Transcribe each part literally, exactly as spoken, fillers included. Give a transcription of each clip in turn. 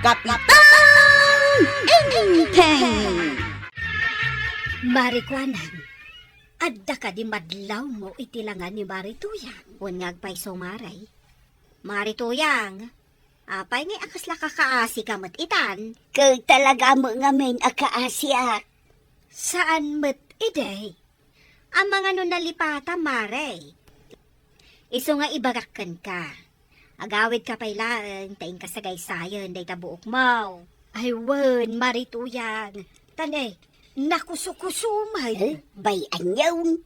Kapitan Enteng! Mari Kuanang, adda kadi madlawmo iti langa ni Mari Tuyang? Wen nga agpayso, Mari. Mari Tuyang, apay ngay a kasla kakaasika met itan? Ket talaga met ngamin a kaasiak. Saan met idi? Amangan no nalipatam, Mari. Isu nga ibagak kenka. Agawidka pay laeng ta inka sagaysayen dayta buokmo. Ay wen, Mari Tuyang. Tan, eh, nakusukuso met. Eh, bay-an yaon.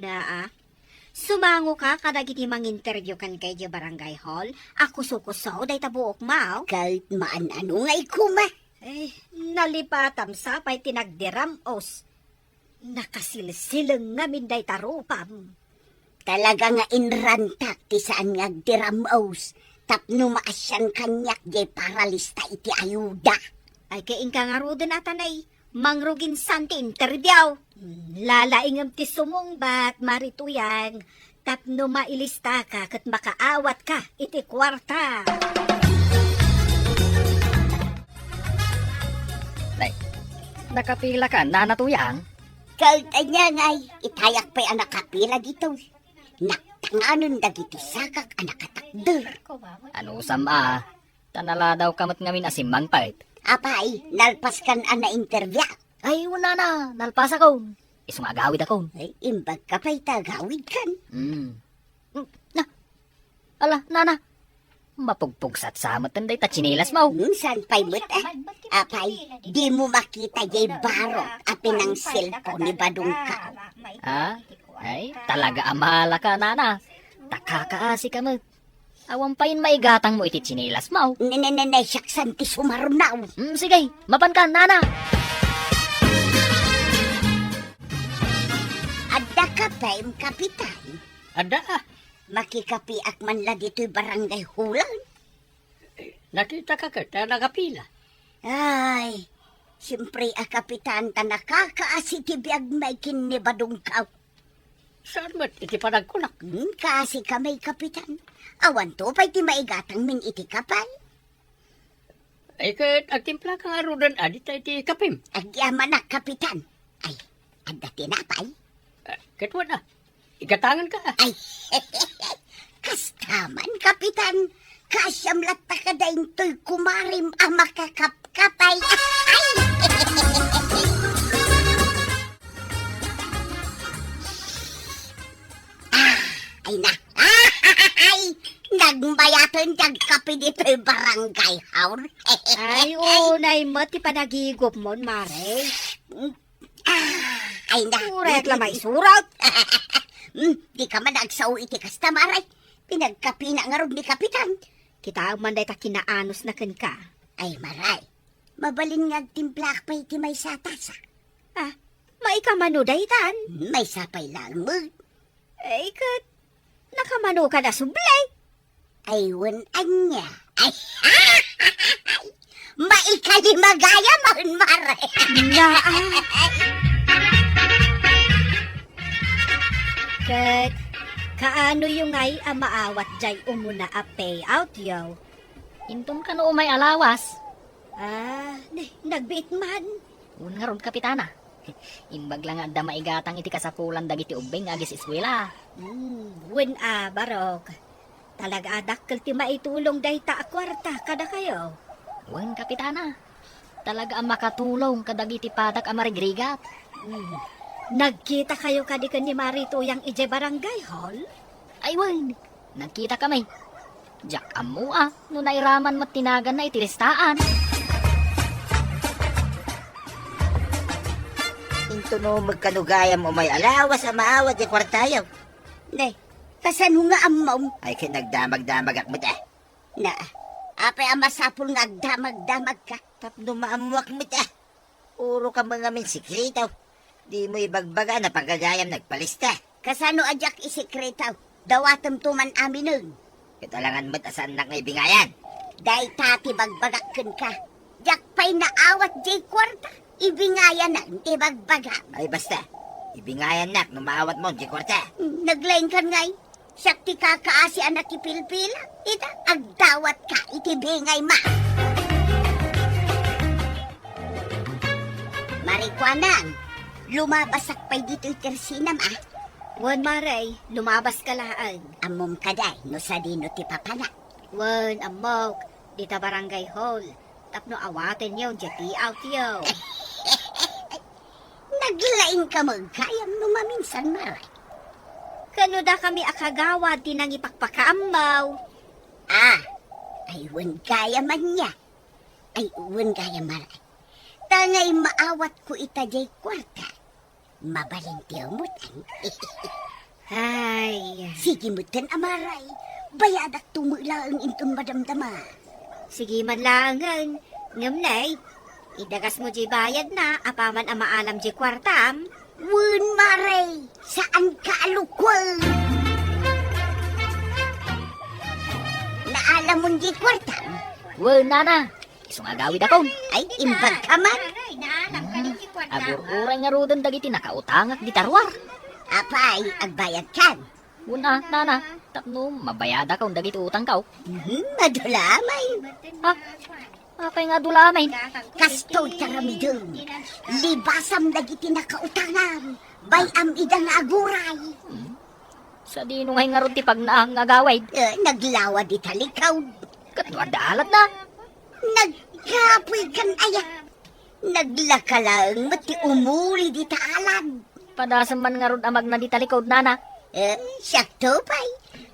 Naa. Sumangoka kadagiti manginterview kenka idiay barangay hall a kusukuso dayta buokmo. Ket maan-ano ngay koma? Eh, nalipatam sa pay ti nagdiram-os. Nakasilsileng ngamin dayta rupam. Talaga nga inrantak ti saan nga agdiram-os tapno maasian kaniak diay paralista iti ayuda. Ay, ket inka ngaruden a tanay, mangrugin san ti interview. Hmm, lalaingem ti sumungbat, Mari Tuyang, tapno mailistaka ket makaawatka iti kuarta. Nay, nakapilaka, Nana Tuyang? Ket ania ngay, itayak pay a nakapila ditoy. Naktanganen dagiti sakak a nakatakder. Anusam a, ta naladawka met ngamin a simmangpet. Apay, nalpaskan a na-interview? Ay, wen, Nana, nalpasakon. Isu nga agawidakon. Ay, imbagka pay ta agawidkan. Hmm. Hmm, na, ala, Nana, mapugpugsat sa met dayta tsinelasmo. Hmm, saan pay met, eh? Apay, dimo makita diay barok a pinangselko ni Badongkaw? Ah? Ay, talaga a malaka, Nana. Ta kakaasika met. Awan pay maigatangmo iti tsinelasmo. Ne, ne, ne, ne, siak san ti sumarunaw. Hmm, sige, mapanka, Nana. Adda kapem, Kapitan? Adda, ah. Makikapiak man la ditoy barangay hall-an. Nakitaka ket a nakapila? Ay, siempre a, Kapitan, ta nakakaasi ti biagmi ken ni Badongkaw. Saan met iti panagkunak? Hmm, kaasi kami, Kapitan. Awanto pay ti maigatangmin iti kapay. Ay, ket agtimplaka ngaruden a dita iti kapem. Agyamanak, Kapitan. Ay, adda tinapay? Ah, ket wen a. Igatangenka. Ay, kasta man, Kapitan. Kaasiam latta kada intoy kumarem a makakapkapay. Ay! Ah, ay na. Ay, nagmayaten ti agkape ditoy barangay hall. Ay, unay met ti panagigupmon, Mare. Ah, ay na. Uray la maisurat. Hmm, dika man agsao iti kasta, Mare. Pinagkapina ngarud ni Kapitan. Kitaem man dayta kinaanusna kenka. Ay, Mare. Mabalin nga agtimplaak pay iti maysa a tasa. Ah, maikamano daytan? Maysa pay laeng met. Ay, ket nakamanoka a subli? Ay, wen ania. Ay, maikalima gayam, Mare. Naa. Ket kaanoyo ngay a maawat diay umuna a payout yo? Inton kano umay a lawas. Ah, ne, nagbiit man. Wen ngarud, Kapitana. Imbag la nga adda maigatang iti kasapulan dagiti ubbing nga agis-eskuela. Hmm, wen a, Barok. Talaga a dakkel ti maitulong dayta a kuarta kadakayo. Wen, Kapitana. Talaga a makatulong kadagiti padak a marigrigat. Hmm. Nagkitakayo kadi ken ni Mari Tuyang idiay barangay hall? Ay, wen. Nagkitakami. Diak ammo a no nairaman met ti naganna iti listaan. Intono met kano gayam umay a lawas a maawat ti kuartayo. Ne, kasano nga ammom? Ay, ket nagdamagdamagak met, eh. Na, apay a masapul nga agdamagdamagka? Tapno maammoak met, eh. Uroka met ngamin sekreto. Dimo ibagbaga no pagagayam nagpalista. Kasano a diak isekreto? Dawatemto man aminen. Ket alangan met a saannak nga ibingayan. Dayta ti bagbagak kenka. Diak pay naawat diay kuarta. Ibingayanen ti bagbagam. Ay, basta. Ibingayannak no maawatmo diay kuarta. Naglaingkan ngay. Siak ti kakaasi a nakipilpila. Ita, agdawatka iti bingayma. Pare Kuanang, lumabasak pay ditoy tersinam, a? Wen, Mare, lumabaska laeng. Ammom kadi no sadino ti papanak? Wen, ammok, dita barangay hall, tapno awatenyo diay payaw. Naglaingka met gayam no maminsan, Mare. Ken no dakami a kagawad ti nangipakpakaammo. A, ay wen gayam ania. Ay wen gayam, Mare. Ta ngay maawatko ita diay kuarta, mabalin ti umut-an. Ay. Sige metten a, Mare. Bayadakto met laeng inton madamdama. Sige man laengen. Ngem ne, idagasmo diay bayadna apaman a maalam diay kuartam. Wen, Mare, saanka a lukoen. Naalamon diay kuartam? Wen, nana. Isu nga agawidakon. Ay, imbagka man. Hmm. Agur-uray ngaruden dagiti nakautangak dita ruar. Apay, agbayadkan? Wen a, nana, tapno mabayadakon dagiti utangko. Mhm, madula amin. Ha? Apay nga adula amin? Kastoy ti aramidem. Libasam dagiti nakautangam. Bay-am ida nga aguray. Hmm. Sadino ngay ngarud ti pagnaam nga agawid? Eh, naglawa dita likod. Ket no adda alatna? Nagkapoykan aya. Naglaka laeng met ti umuli dita alat. Padasem man ngarud a magna dita likod, nana. Eh, siakto pay.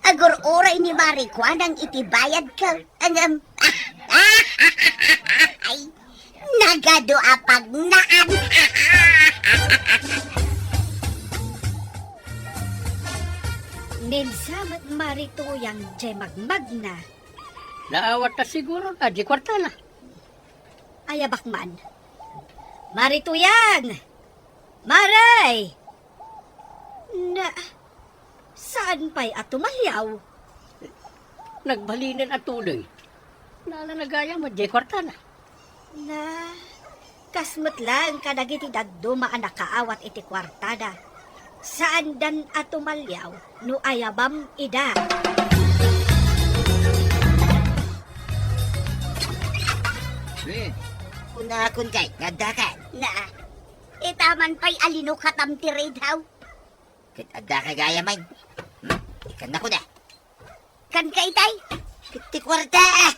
Agur-uray ni Mare Kuanang iti bayadko. Ngem, ay, nagadu a pagnaan. Nainsa met Mare Tuyang diay magmagna. Naawatta siguro a diay kuartana. Ayabak man. Mare Tuyang! Mare! Na, saan pay a tumaliaw? Nagbalinen a tuleng. Nalana gayam a diay kuartana. Na, kas met laeng kadagiti dadduma a nakaawat iti kuartada. Saandan a tumaliaw no ayabam ida. Kunakon kay, nga addakan. Na, ita man pay a linukatam ti radio. Ket adda ka gayam. Hmm? Ikkannako da. Kanka itay? Ket ti kuarta, a!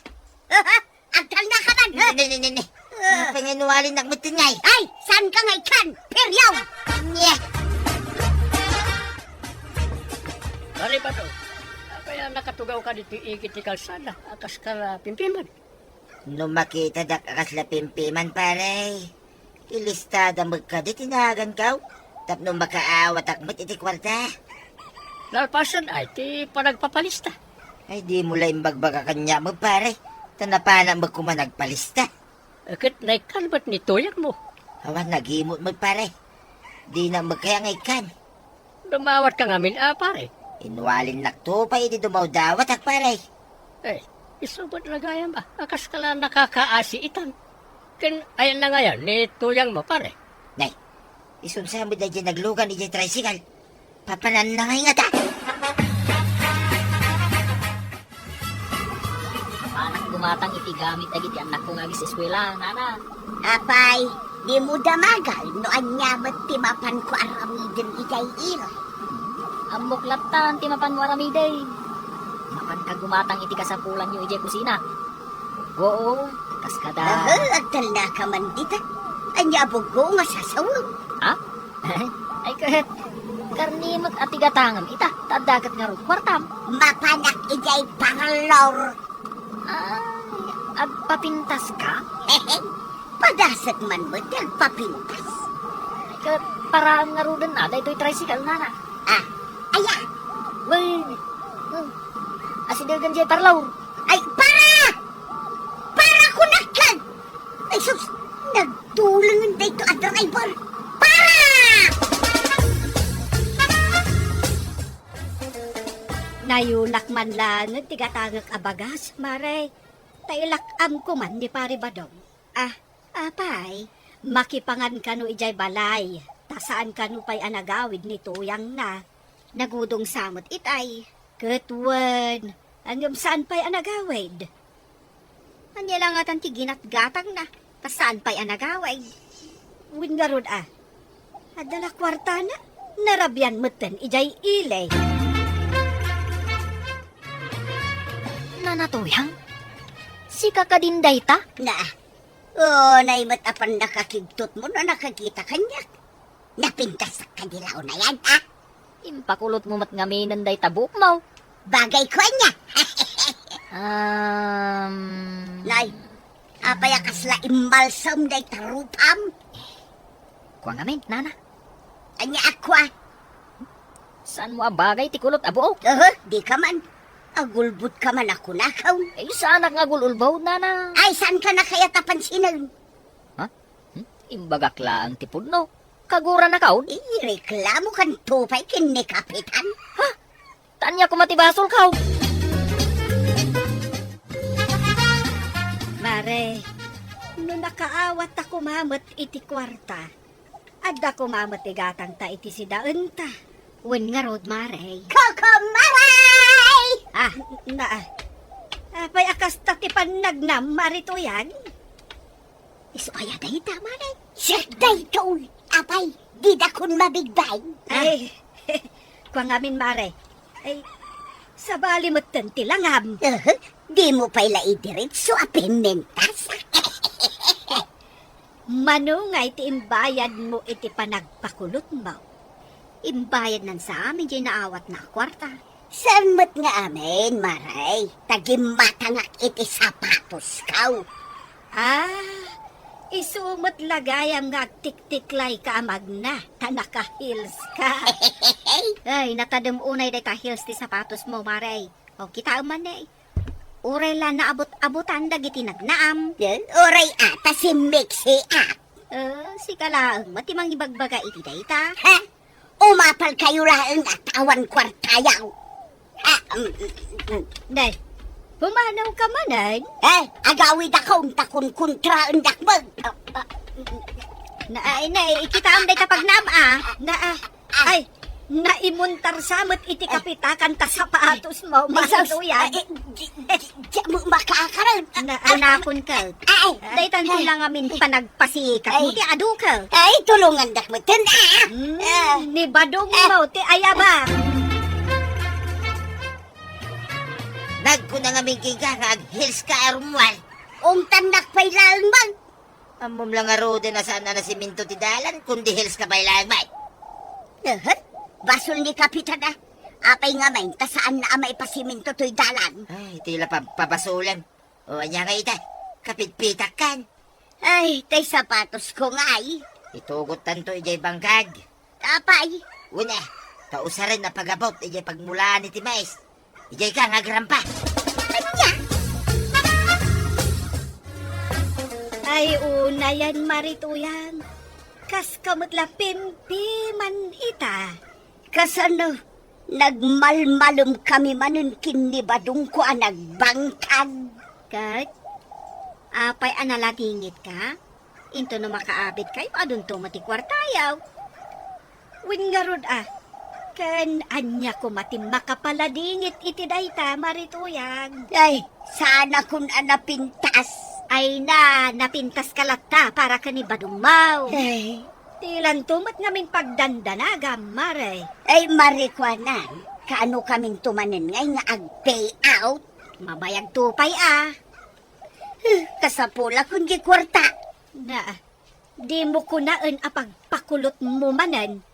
Agtalnaka man, ha? Ne, ne, ne, ne. Ah. Napanginualinnak met ngay. Ay, saanka nga ikkan? Peryaw! Nye. Pare Bato, apay a nakatugawka ditoy igid ti kalsada a kas ka pimpiman? No makitadak a kasla pimpiman, pare, ilistada met kadi ti naganko tapno makaawatak met iti kuarta. Nalpasan ay ti panagpapalista. Ay, dimo la imbagbaga kaniak met, pare, ta napanak met koma nagpalista. Ket naikkan met ni tuyangmo. Awan, nagimot met, pare. Dina met kaya nga ikkan. Dumawatka ngamin a, pare? Inualinnakto pay idi dumawdawatak, pare. Eh, isu met la gayam a, a kas ka la nakakaasiitan. Ken ayanna ngayan ni tuyangmo, pare? Nay, isunsa met daydiay naglugan idiay tricycle. Papananna ngay ngata. Apanak gumatang iti gamit dagiti annakko nga agis-eskuela, nana. Apay, dimo damagen no ania met ti mapanko aramiden idiay ila? Ammok lattan ti mapanmo aramiden. Mapanka gumatang iti kasapulanyo idiay kusina. Buggo, kas kada. Aha, agtalnaka man dita. Ania a buggo nga sasawem? Ha? Ay, ket, karni met a ti gatangem ita, ta adda ket ngarud kuartam. Mapanak idiay parlor. Ay, agpapintaska? Padasek man met ti agpapintas. Ay, ket, paraem ngaruden a daytoy tricycle, nana. Ah, aya? Wen, hmm, asidegen diay parlor. Ay, para! Para kunakkan! Ay, sus! Nagtulengen dayto a driver! Para! Nayunak man laengen ti gatangek a bagas, Mare. Ta ilak-amko man ni Pare Badong. Ah, apay, makipangan kano idiay balay, ta saan kano pay a nagawid ni tuyangna. Nagudongsa met itay. Ket wen, ngem saan pay a nagawid. Ania la ngatan ti ginatgatangna, ta saan pay a nagawid. Wen ngarud a, adda la kuartana, narabian metten idiay ili. Nana Tuyang, sika kadin dayta? Na, unay met a pannakakigtotmo no nakakita kaniak. Napintastak kadi la unayan, a? Impakulotmo met ngaminen dayta buokmo. Bagay ko ania. Um, Nay, apay a kasla immalsem dayta rupam? Kua ngamin, nana. Ania a kua? Saanmo a bagay ti kulot a buok? Aha, dika man. Agulbodka man a kunakon. Ay, saanak nga agul-ulbod, nana. Ay, saanka na kayat a pansinen? Ha? Hmm? Imbagak laeng ti pudno. Kaguranakon? Ireklamokanto pay ken ni Kapitan. Ha? Ta ania koma ti basolko? Mare, no nakaawat ta koma met iti kuarta, adda koma met ti gatangta iti sidaenta. Wen ngarud, Mare. Koko Mare! Ah, na, apay a kasta ti pannagnam, Mare Tuyang? Isu aya dayta, Mare? Siak daytoy! Apay, didakon mabigbay? Ay, kua ngamin, Mare. Ay, sabali metten ti langam. Aha, dimo pay la idiretso a pimentas? Mano ngay ti imbayadmo iti panagpakulotmo? Imbayadnan sa amin diay naawatna a kuarta. Saan met nga amin, Mare, ta gimmatangak iti sapatosko. Ah, isu met la gayam nga agtiktiklayka a magna, ta naka-heelska. Ay, natadem unay dayta heels ti sapatosmo, Mare. O, kitaem man, ne. Uray la naabut-abutan dagiti nagnaam. Eh, uray a ta simmiksi, a. Eh, sika laeng met ti mangibagbaga iti dayta. Ha? Umapalkayo laeng a ta awan kuartayo. Ah, mm, mm, mm. Nay, pumanawka manen? Eh, agawidakon ta kunkontraendak met. Ah, ah, mm, mm. Na, ay, nay, ikitaem dayta pagnaam, a. Na, a. Ay, naimuntar sa met iti kapitakan ta sapatosmo, Ay, sus, Mare Tuyang. Ay, di, di, di mo makakaran. Na, anakon ka. Ay, Daytan ti ay, lang amin ay, panagpasikatmo ay, ti adu ka. Ay, tulongandak metten, a. Hmm, Ah. ni badongmo Ah. ti ayabak. Nagkuna ngamin kenka nga ag-heels ka a rummuar. Ungtannak pay laeng man. Ammom la ngaruden a saan a nasiminto ti dalan, kundi heels ka pay laeng, bay. Ehe, basol ni Kapitan a. Apay ngamin ta saanna a maipasiminto toy dalan? Ay, ti la pa-, pabasolan. O, ania ngay ita? Kapitpitak kan? Ay, tay sapatosko ngay. Itugottanto idiay bangkag. Apay? Wen a, ta usaren a pagabut idiay pagmulaan iti mais. Idiay ka nga agrampa. Ania? Ay, unayan, Mare Tuyang. Kaska met la pimpiman ita. Kasano? Nagmalmalemkami manen ken ni badongko a nagbangkag. Ket, apay a naladingitka? Intono makaabitkayo, adunto met ti kuartayo. Wen ngarud a, ken ania koma ti makapaladingit iti dayta, Mare Tuyang? Ay, saanakon a napintas. Ay na, napintaska latta para ken ni badongmo. Ay. Dilanto met ngamin pagdandanagam, Mare. Ay, Mare, kuanan, kaano kaminto manen ngay nga ag-pay out? Mabayagto pay a. Huh, kasapulakon ti kuarta. Na, dimo kunaen a pagpakulotmo manen.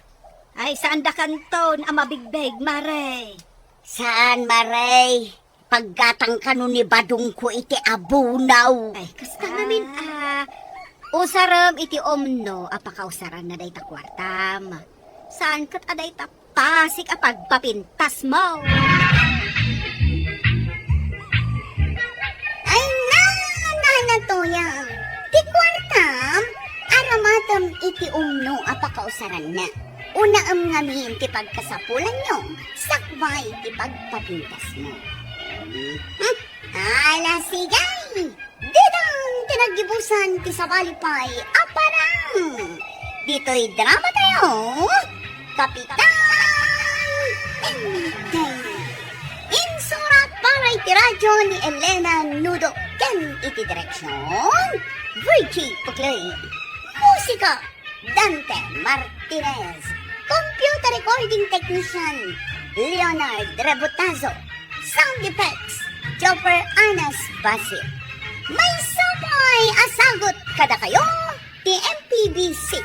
Ay, saandakanton a mabigbeg, Mare. Saan, Mare. Paggatang kano ni badongko iti abunaw. Ay, kasta ngamin a. Ah, usarem iti umno a pakausaranna dayta kuartam. Saan ket a dayta pasig a pagpapintasmo. Ay, na, Nana Tuyang, ti kuartam, aramatem iti umno a pakausaranna. Unaem ngamin ti pagkasapulanyo, sakbay ti pagpapintasmo. Hmm? Ala, sige! Ditan ti naggibusan ti sabali pay a parang! Ditoy dramatayo, Kapitan Inday. Insurat para iti radyo ni Elena Nudo ken iti direksyon, Virgie Puclay. Musika, Dante Martinez, computer recording technician, Leonard Rebotazo, sound effects, Chopper Anas Basil. Maysa pay a sagut kadakayo ti M P B C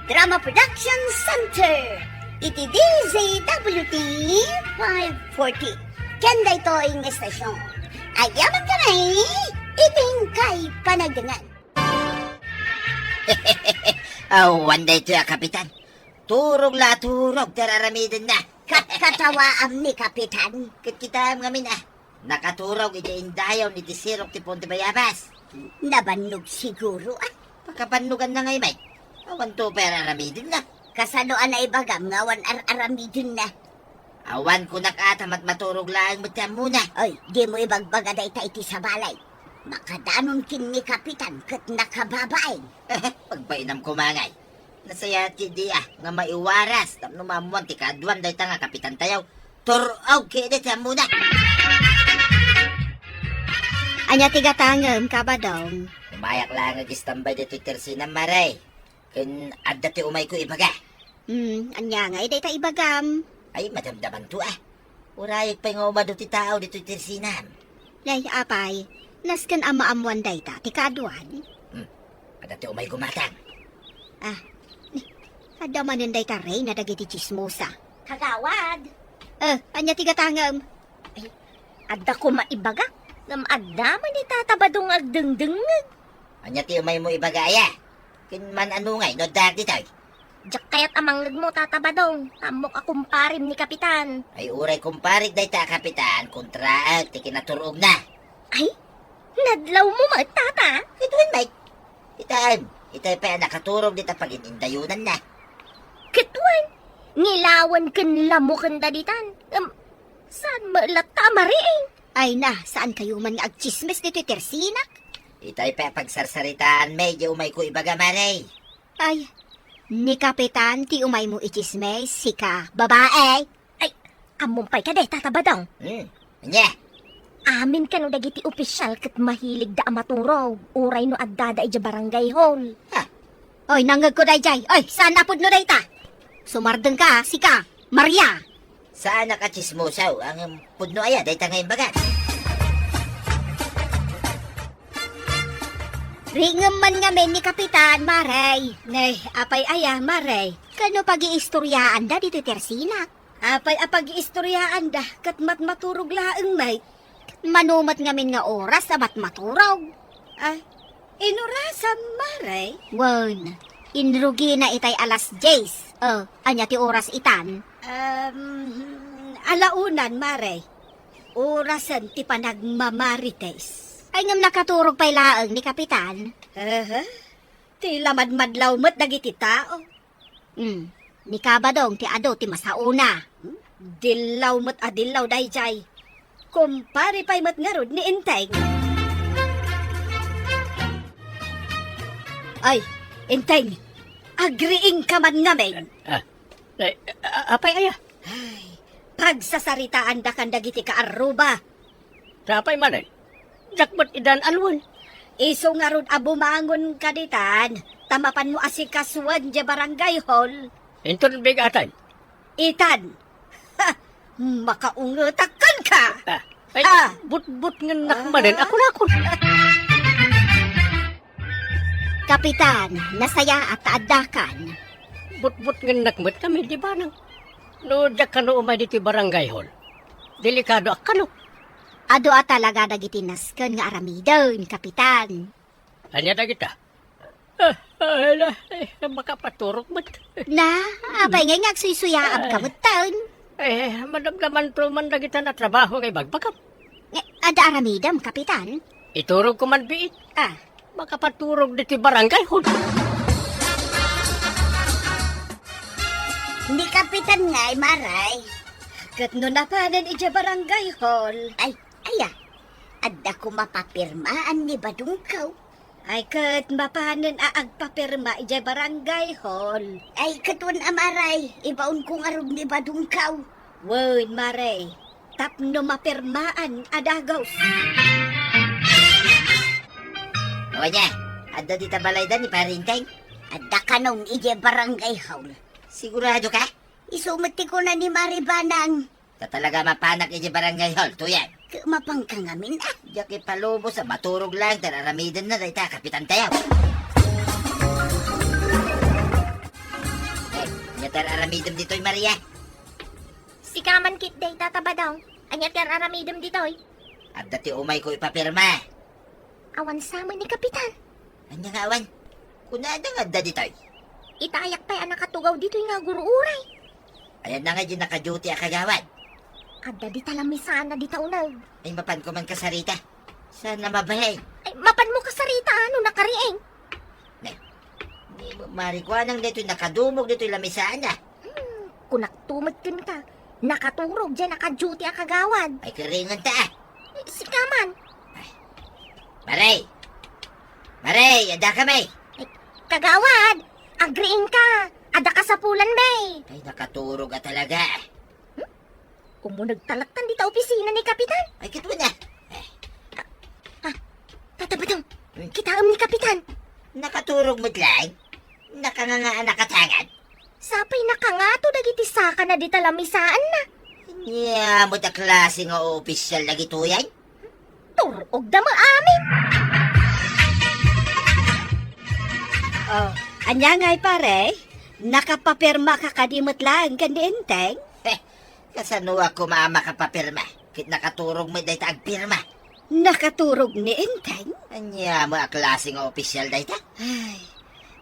Drama Production Center iti D Z W T five forty. Ken daytoy nga estasyon, agyaman kami iti inkay panagdangan. Awan daytoy a kapitan. Turog la a turog ti ar-aramidenna. Kat-, katawaam ni kapitan. Ket kitaem ngamin a nakaturog idiay indayaw ni Desirok ti Puente Bayabas. Nabannog siguro, a. Pakabannoganna ngay met. Awanto pay ar-aramidenna. Kasano a naibagam nga awan ar-aramidenna? Awan kunak a ta matmaturog laeng met ti ammona. Oy, dimo ibagbaga dayta iti sabali. Makadanon ken ni kapitan ket nakababain. Pagbainam koma ngay. Nasayaat ti idea nga maiwaras tapno maammoan ti kaaduan dayta nga kapitantayo. Tur-og ket idi ti ammona. Ania ti gatangem, Kabadong? Umayak laeng agistambay ditoy tersinam, Mare. Ken adda ti umayko ibaga. Hmm, ania ngay dayta ibagam? Ay, madamdamanto a. Urayek pay nga umadu ti tao ditoy tersinam. Nay, apay, nasken a maammoan dayta ti kaaduan? Hmm, adda ti umay gumatang. Ah, ni, adda manen dayta reyna dagiti tsismosa. Kagawad! Eh, ania ti gatangem? Ay, adda koma ibaga, ngem adda man ni Tata Badong agdengdengngeg. Ania ti umaymo ibaga aya? Ken man-ano ngay no addaak ditoy? Diak kayat a mangngegmo, Tata Badong. Ammok a kumparem ni Kapitan. Ay, uray kumparek dayta a Kapitan, kontraek ti kinatur-ogna. Ay, nadlawmo met, Tata? Ket wen met. Kitaem, itay pay a nakaturog dita pagin-indayonanna. Ket wen, ngilawen ken lamokenda ditan. Ngem, saan met latta a mariing? Ay na, saankayo man nga agtsismis ditoy tersinak? Itay pay a pagsarsaritaanmi, di umayko ibaga, Mare. Ay, ni Kapitan ti umaymo itsismis, sika, babae. Ay, ammom pay kadi, Tata Badong? Hmm, ania? Amin kano dagiti opisial ket mahiligda a maturog, uray no addada idiay barangay hall. Ha? Oy, nangngegko daydiay. Oy, saan a pudno dayta? Sumardengka, sika, Maria. Saanak a tsismosaw, ngem pudno aya dayta nga imbagak? Riingem man ngamin ni Kapitan, Mare. Nay, apay aya, Mare? Kano pagiistoryaanda ditoy tersinak? Apay a pagiistoryaanda ket matmaturog laeng met? Mano met ngamin nga oras a matmaturog? Ah, inurasam, Mare? Wen, inrugina itay alas dies. Eh, ania ti oras itan? Um, alaunan, Mare. Orasen ti panagmamarites. Ay, ngem nakaturog pay laeng ni Kapitan? Aha. Ti la madmadlaw met dagiti tao. Hmm. Ni Kabadong ti adu ti masaona. Hmm? Dillaw met a dillaw daydiay. Kumpare pay met ngarud ni Enteng. Ay, Enteng, agriingka man ngamin. Ah, eh, a-, apay aya? Ay, pagsasaritaandakan dagiti kaarruba. Apay manen? Diak met idan alwen. Isu ngarud a bumangonka ditan, ta mapanmo asikasuan diay barangay hall. Inton bigat itan? Itan. Ha! Makaungetak kenka! Ah, ay, ah, butbutngennak manen, ah, akon-akon. Kapitan, nasayaat ta addakan. Butbutngennak met ngamin, di ba nang? No diak kano umay ditoy barangay hall, delikadoak kano. Adu a talaga dagiti nasken nga aramiden, Kapitan. Ania dagita? Ah, ay, na, eh, makapaturog met. Na, apay ngay nga agsuysuyaabka metten? Eh, madamdamanto man dagita a trabaho nga ibagbagam. Eh, adda aramidem, Kapitan? Iturogko man biit. Ah. Makapaturog ditoy barangay hall. Ni Kapitan ngay, Mare. Ket no napanen idiay barangay hall? Ay, aya, adda koma papirmaan ni Badongko. Ay, ket mapanen a agpapirma idiay barangay hall? Ay, ket wen a, Mare, ibaonko ngarud ni Badongko. Wen, Mare, tapno mapirmaan a dagus. O ania, adda dita balayda ni Pare Enteng? Adda kanon idiay barangay hall. Sigurado ka? Isu met ti kuna ni Mari Banang. Ta talaga mapanak idiay barangay hall, Tuyang. Ket mapanka ngamin, ah. Diak ipalubos a maturog laeng ta ar-aramidenna dayta a kapitantayo. Eh, ania ti ar-aramidem ditoy, Maria? Sika man ket dayta, Tabadong. Ania ti ar-aramidem ditoy? Adda ti umayko ipapirma. Awan sa met ni Kapitan. Ania nga awan? Kunada nga adda ditoy? Itayak pay a nakatugaw ditoy nga agur-uray. Ayanna nga diay naka-duty a kagawad? Adda dita lamisaanna dita uneg. Ay, mapanko man kasarita. Saan na mabalin? Ay, mapanmo kasarita, no nakariing. Ne, ni Mari Kuanang ditoy nakadumog ditoy lamisaanna. Hmm, kunakto met kenka. Nakaturog diay naka-duty a kagawad. Ay, kariingenta, ah. Sika man. Ay. Mari! Mari, adda kami! Ay, kagawad! Agriingka! Adda kasapulan, bay! Ay, nakaturog a talaga. Hmm? Umuneg ta lattan dita opisina ni Kapitan. Ay, ket wen, ah. Eh. Ah, Tata Badong, hmm? Kitaem ni Kapitan. Nakaturog met laeng. Nakanganga a nakatangan. Sapay nakangato dagiti sakana dita lamisaanna. Ania met a klase nga opisyal dagitoyen? Tur-ogda met amin. Oh, ania ngay, pare? Nakapapirmaka kadi met laeng ken ni Enteng? Heh, kasano a koma a makapapirma? Ket nakaturog met dayta agpirma. Nakaturog ni Enteng? Ania met a klase nga opisyal dayta? Ay,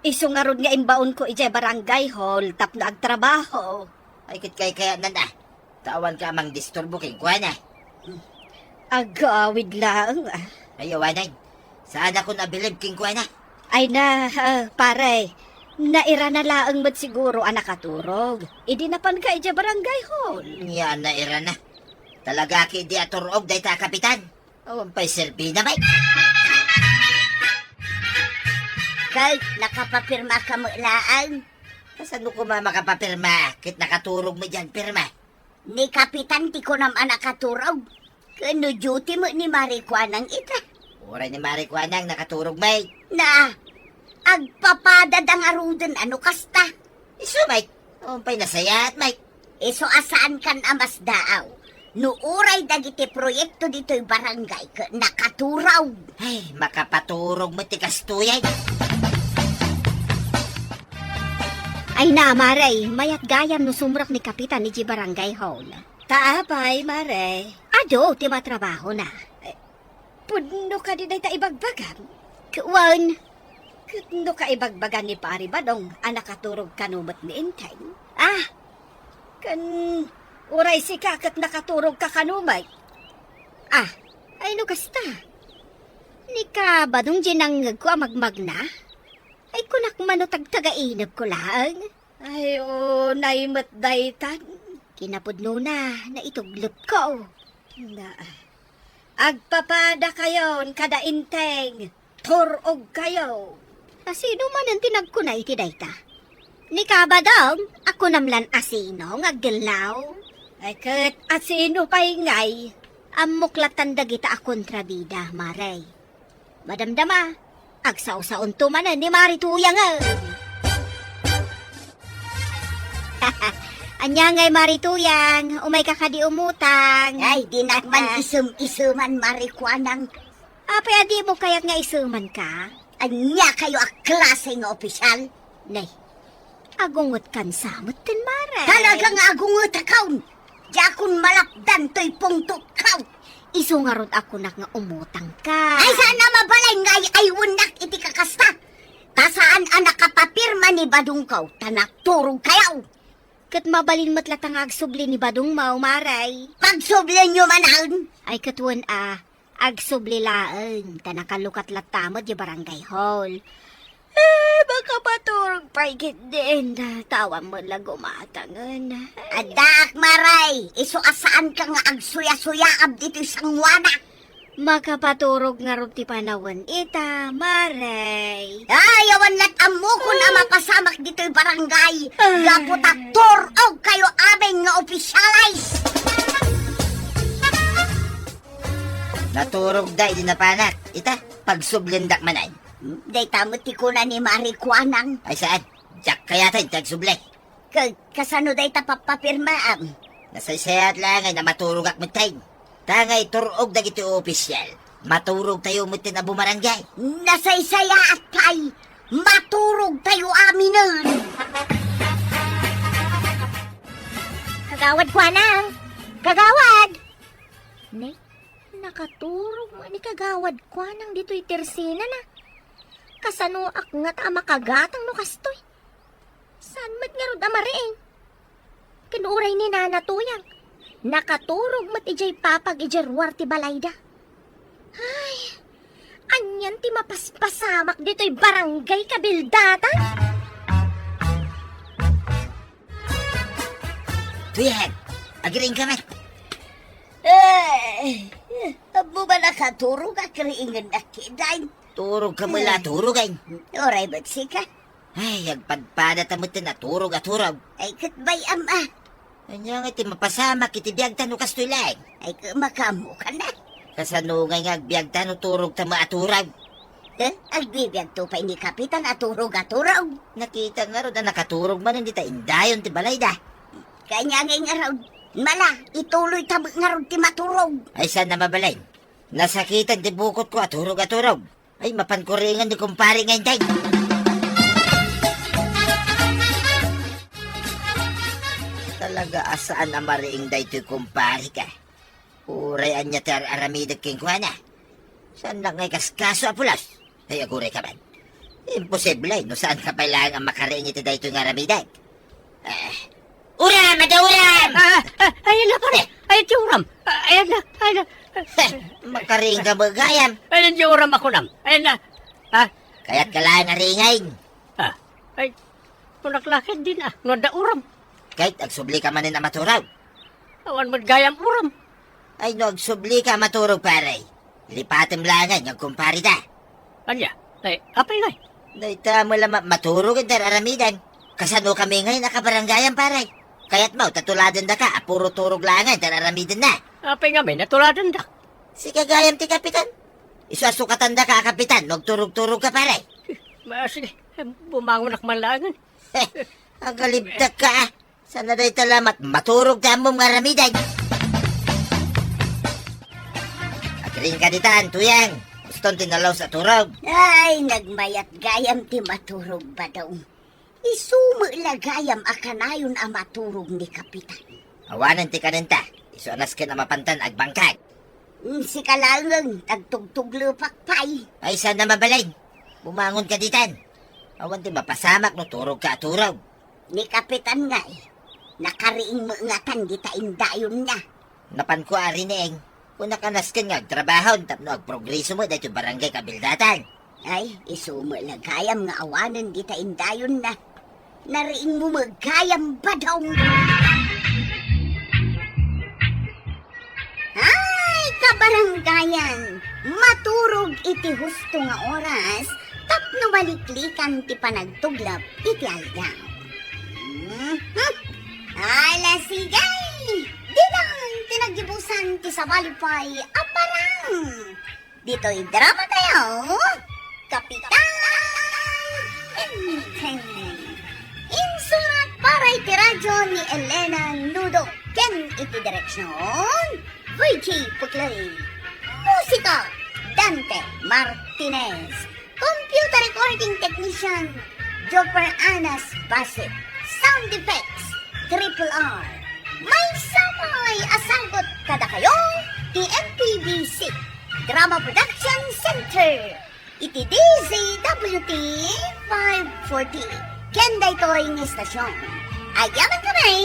isu ngarud nga imbaonko idiay barangay hall tapno agtrabaho. Ay, ket kaykayatnan a. Ta awanka a mangdisturbo kenkuana. Agawid laeng, ah. Ay, awanen. Saanakon a bilib kenkuana. Ay na, ah, pare, nairana laeng met siguro a nakaturog idi napanka idiay barangay hall. Ania a nairana? Talaga ketdi a tur-og dayta a kapitan. Awan pay serbina, bay. Ket nakapapirmaka met laeng. Kasano koma makapapirma ket nakaturog met diay agpirma? Ni Kapitan ti kunam a nakaturog. Ken no duty met ni Mari Kuanang ita. Uray ni Mari Kuanang nakaturog met. Na, agpapadada ngaruden a no kasta. Isu met. Awan pay nasayaat met. Isu a saankan a masdaaw. No uray dagiti proyekto ditoy barangay ket nakaturog. Ay, makapaturog met ti kastoyen. Ay na, Mare, mayat gayam no sumrek ni Kapitan idiay barangay hall. Ta apay, Mare? Adu ti matrabahona. Eh, pudno kadi dayta ibagbagam? Wen. Ket no kaibagbaga ni Pari Badong a nakaturog kano met ni Enteng? Ah, ken uray sika ket nakaturog ka kano met? Ah, ay no kasta. Ni ka Badong diay nangngegko a magmagna? Ay, kunak man no tagtagainepko laeng. Ay, unay met daytan. Kinapudnona, naituglotko. Na, agpapadakayon kada Enteng, tur-ogkayo. A, sino manen ti nagkuna iti dayta? Ni ka Badong, a kunam lan a sino nga aggellaw? Ay, ket a sino pay ngay? Ammok latan dagita a kontrabida, Mare. Madamdama, agsao-saonto manen ni Mari Tuyang, eh. Ania ngay, Mari Tuyang? Umayka kadi umutang? Ay, dinak man isem-iseman, Mari Kuanang. Apay a dimo kayat nga isemanka? Ania kayo a klase nga opisyal? Nay, agungetkan sa metten, Mare. Talaga nga agungetakon! Diakon malapdan toy pungtotko! Isu ngarud a kunak nga umutangka. Ay, saan a mabalin nga ay-aywennak iti kakasta? Ta saan a nakapapirma ni Badongko, ta nakaturogkayo. Ket mabalin met latta nga agsubli ni Badongmo, Mare. Pagsublienyo manen? Ay, ket wen a, agsubli laeng, ta nakalukat latta met diay barangay hall. Eh, makapaturog pay ketdin, ta awan met la gumatangen. Addaak, Mare, isu a saanka nga agsuya-suyaab ditoy sangoana. Makapaturog ngarud ti panawen ita, Mare. Ay, awan lat ammokon a mapasamak ditoy barangay. Ah. Gapu ta tur-ogkayo amin nga opisyales. Naturogda idi napanak. Ita, pagsubliendak manen. Dayta met ti kuna ni Mari Kuanang. Ay, saan? Diak kayat ti agsubli. Ka-, kasano dayta pappapirmaam? Nasaysayat laeng a maturogak metten. Ta nga itur-og dagiti opisyal, maturogtayo metten a bumarangay. Nasaysayaat pay, maturogtayo aminen. Kagawad Kuanang! Kagawad! Ne, nakaturog met ni Kagawad Kuanang ditoy tersinana. Kasanoak ngata a makagatang no kastoy? Saan met ngarud a mariing? Ken uray ni Nana Tuyang, nakaturog met idiay papag idiay ruar ti balayda. Ay, anian ti mapaspasamak ditoy barangay kabildatan? Tuyang, agriingka met. Eh, ammo ba nakaturog a kriingennak ketdin? Turog ka met la, eh. Turog, ay. Uray met sika. Ay, agpadpadata met ti naturog a turog. Ay, ket bay-am a. Ania nga ti mapasamak iti biagta no kastoy laeng? Ay, ket makaammokan a. Kasano ngay nga agbiagta no turogta met a turog? Eh, agbibiagto pay ni Kapitan a turog a turog? Nakita ngarud a nakaturog manen dita indayon ti balayda. Kanya ngay ngarud. Mala, ituloyta met ngarud ti maturog. Ay, saan a mabalin? Nasakitan ti bukotko a turog a turog. Ay, mapan kuriingan ni kumpare nga intay. Talaga a saan a mariing daytoy kumpare ka. Uray ania ti ar-aramidek kenkuana. Saan nga ikaskaso a pulos? Ay, aguray ka man. Imposible, no saan ka pay laeng a makariing iti daytoy nga aramidek. Eh, uram, adda uram! Ah, ah, ayan na, pare. Ayan ti uram. Ah, ayan na, ayan na. Heh, makariing ka met gayam. Ayan ti uram a kunam. Ayan na. Ah. Kayat ka laeng a riingen. Ah, ay, kunak la ketdin a, no adda uram. Ket agsubli ka manen a maturog. Awan met gayam uram. Ay, no agsubli ka a maturog, pare. Lipatem laeng nga agkumpareta. Ania? Ay, apay ngay? Dayta met la ma-, maturog ti ar-aramiden. Kasano kami ngay a kabarangayam, pare? Kayatmo ta tuladendaka a puro turog laeng ti ar-aramidenna. Apay ngamin a tuladendak? Sika gayam ti kapitan. Isu a sukatandaka a kapitan no agturog-turogka, pare. Ma-, sige, bumangonak man laengen. Heh, agalibdakka, ah. Saan a dayta la met maturog ti ammom nga aramiden? Agriingka ditan, Tuyang. Uston ti nalaus a turog. Ay, nagmayat gayam ti maturog, Badong. Isu met la gayam a kanayon a maturog ni Kapitan. Awanen ti kanenta. Isu a nasken a mapantan agbangkag. Mm, sika laengen, agtugtuglepak pay. Ay, saan a mabalin? Bumangonka ditan. Awan ti mapasamak no turogka a turog. Ni Kapitan ngay, nakariing met ngatan dita indayonna. Napanko a riing, kunak a nasken nga agtrabahon tapno agprogreso met daytoy barangay kabildatan. Ay, isu met la gayam nga awanen dita indayonna. Nariingmo met gayam, Badong. Ay, kabarangayan, maturog iti husto nga oras tapno maliklikan ti panagtuglep iti aldaw. Mhm. Ala, sige! Ditan ti naggibusan ti sabali pay a parang. Ditoy drama tayo, Kapitan Enteng. Insurat para iti radyo ni Elena Nudo ken iti direksyon, Vicky Puclay. Musika, Dante Martinez. Computer recording technician, Joper Anas Basit. Sound effects, Triple R. Maysa pay a sagut kadakayo ti M P B C Drama Production Center iti D Z W T five forty. Ken daytoy nga istasyon, agyaman kami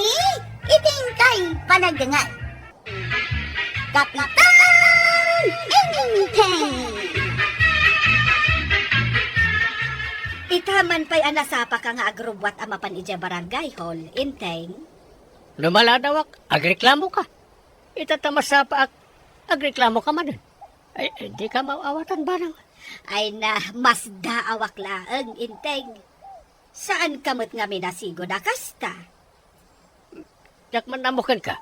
iti inkay panagdengngeg. Kapitan Enteng! Ita man pay a nasapaka nga agrubbuat a mapan idiay barangay hall, Enteng. No maladawak, agreklamoka. Ita ta masapaak, agreklamoka manen. Ay, dika maaw-awatan, Badong. Ay na, masdaawak laeng, Enteng. Saanka met ngamin a sigud a kasta. Diak man ammo kenka.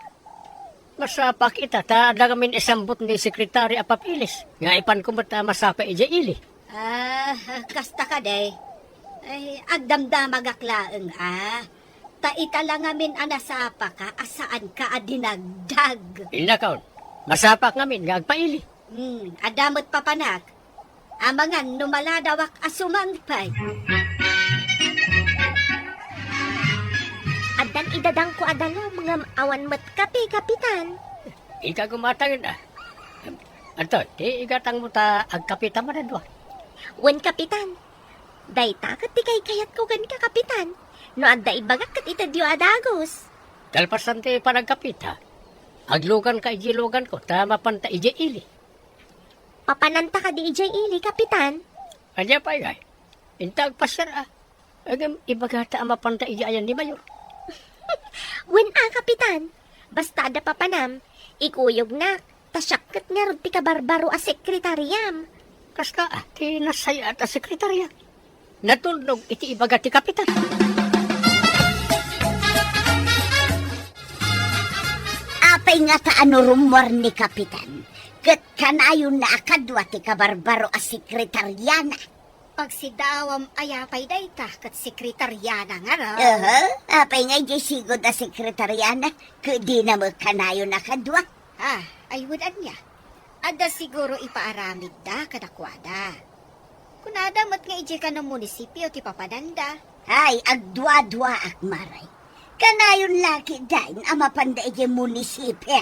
Masapaak ita ta adda ngamin isambut ni Sekretary a Papeles nga ipanko met a masapa idiay ili. Ah, kasta kadi. Ay, agdamdamagak laeng, a. Ta ita la ngamin a nasapaka a saanka a dinagdag. Innaka on, masapak ngamin nga agpaili. Hmm, adda met papanak. Amangan no maladawak a sumangpet. Addan idadangko a dalom ngem awan met kape, Kapitan. Ika gumatangen, a. Anto, ti igatangmo ta agkapeta madadua? Wen, Kapitan. Dayta ket ti kaykayatko kenka, Kapitan. No adda ibagak ket itedyo a dagus. Kalpasan ti panagkapeta, agluganka idiay luganko ta mapanta idiay ili. Papananta kadi idiay ili, Kapitan? Ania pay ngay? Inta agpasiar, a. Ngem ibagata a mapanta idiay ayan ni Mayor. Wen a, Kapitan. Basta adda papanam, ikuyognak, ta siak ket ngarud ti kabarbaro a sekretariam. Kasta, a, ti nasayaat a sekretaria. Natulnog iti ibaga ti Kapitan. Apay ngata a no rummuar ni Kapitan, ket kanayonna a kadua ti kabarbaro a sekretariana? Pagsidawam aya pay dayta ket sekretariana ngarud? Aha, apay ngay diay sigud a sekretariana, ket dina met kanayon a kadua? Ah, ay wen ania. Adda siguro ipaaramidda kadakuada. Kunada met nga idiay kano munisipio ti papananda. Ay, agduaduaak, Maray. Kanayon la ketdin a mapanda idiay munisipio.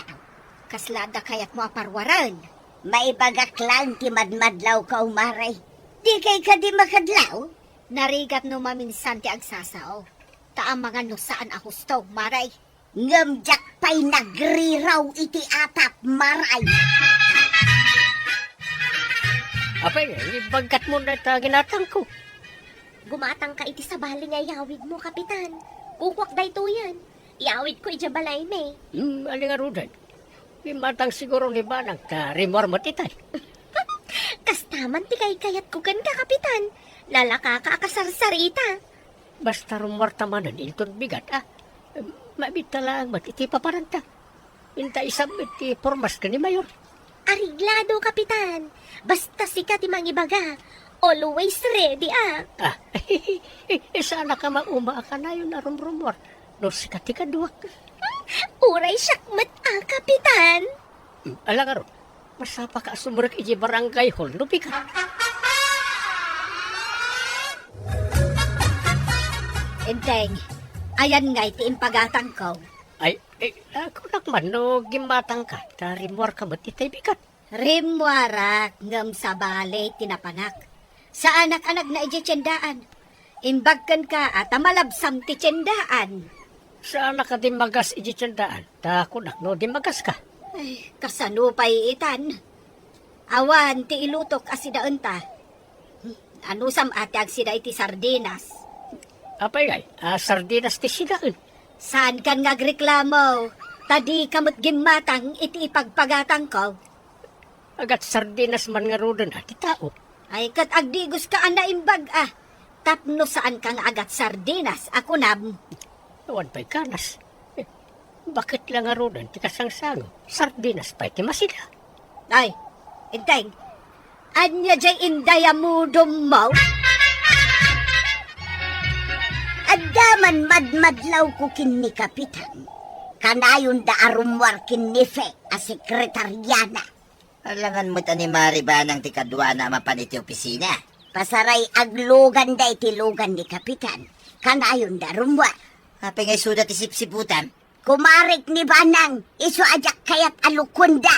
Kasla adda kayatmo a paruaren? Maibagak laeng ti madmadlawko, Maray. Dikay kadi makadlaw? Narigat no maminsan ti agsasao. Ta amangan no saan a husto, Maray. Ngem diak pay nagriraw iti atap, Maray. Apay, ibagkatmo dayta ginatangko. Gumatangka iti sabali nga iyawidmo, Kapitan. Kukuak daytoyen. Iyawidko idiay balaymi. Hmm, ali ngaruden. Gimmatang siguro ni Manang ta rimmuar met itay. Kasta man ti kaykayatko kenka, Kapitan. Lalakaka a kasarsarita. Basta rummuarta manen inton bigat, a. Mabitta laeng met iti papananta. Inta isubmit ti pormas ken ni Mayor. Areglado, Kapitan. Basta sika ti mangibaga. Always ready, a. Ah, saanka mauma a kanayon a rumrummuar no sika ti kaduak? Uray siak met a, Kapitan. Hmm, ala ngarud, masapaka a sumrek idiay barangay hall no bigat. Enteng, ayan ngay ti impagatangko. Ay, eh, ah, kunak man no gimmatangka, ta rimmuarka met itay bigat. Rimmuarak ngem sabali ti napanak. Saanak a nagna idiay tiendaan. Imbag kenka a ta malabsam ti tiendaan. Saanak a dimmagas idiay tiendaan, ta kunak no dimmagaska. Ay, kasano pay itan? Awan ti ilutok a sidaenta. Anusam a ti agsida iti sardinas? Apay ngay, a sardinas ti sidaen? Saankan nga agreklamo, ta dika met gimmatang iti ipagpagatangko. Agat sardinas man ngaruden a ti tao. Ay, ket agdigoska a naimbag a. Tapno saanka nga agat sardinas a kunam. Awan pay kanas. Eh, baket la ngaruden ti kasangsango, sardinas pay ti masida. Ay, Enteng, ania jay indayamudom mo? Adda man madmadlawko ken ni Kapitan. Kanayonda a rummuar ken ni Fe a sekretariana. Alangan met a ni Mari Banang ti kaduana a mapan iti opisina. Pasaray agluganda iti lugan ni Kapitan. Kanayonda rummuar. Apay nga isuda ti sipsiputam? Kumarek ni Banang, isu a diak kayat a lukuenda.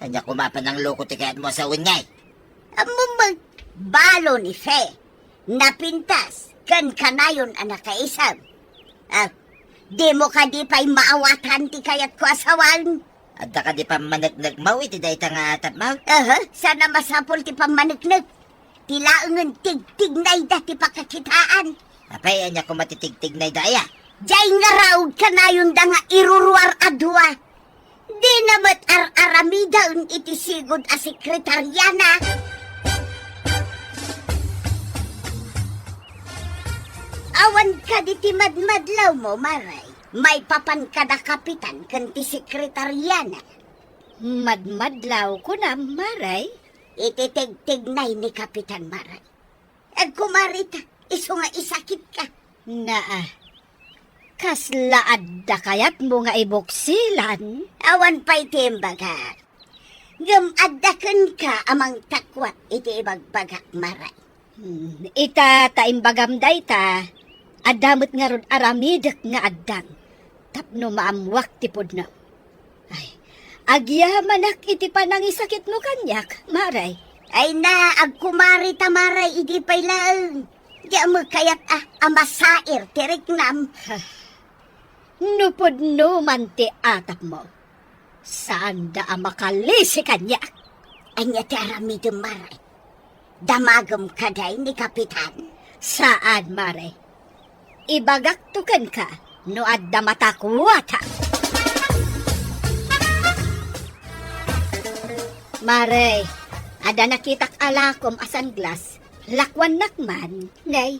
Ania koma a panangloko ti kayatmo a sawen ngay? Ammom met, balo ni Fe, napintas, ken kanayon a nakaisem. Ah, dimo kadi pay maawatan ti kayatko a sawen? Adda kadi pammaneknekmo iti dayta nga atapmo? Aha, saan a masapul ti pammaneknek. Ti laengen tigtignayda ti pakakitaan. Apay, ania koma ti tigtignayda aya? Diay ngarud kanayonda nga iruruar a dua. Dina met ar-aramiden iti sigud a sekretariana. Awan kadi ti madmadlawmo, Maray? Maipapan kada kapitan ken ti sekretariana. Madmadlaw, kunam, Maray? Iti tigtignay ni Kapitan, Maray. Agkumarita, isu nga isakitka. Naa, kasla adda kayatmo nga ibuksilan? Awan pay ti imbagak. Ngem adda kenka a mangtakwat iti ibagbagak, Maray. Hmm, ita ta imbagam dayta, adda met ngarud aramidek nga addang tapno maammuak ti pudno. Ay, agyamanak iti panangisakitmo kaniak, Maray. Ay na, agkumarita, Maray, idi pay laeng. Diak met kayat a, a masair ti riknam. No pudno man ti atapmo, saanda a makalisi kaniak. Ania ti aramidem, Maray? Damagem kadi ni Kapitan? Saan, Maray. Ibagakto kenka no adda matakwata. Maray, adda nakitak a lakom a sunglass. Lakuannak man, ngay.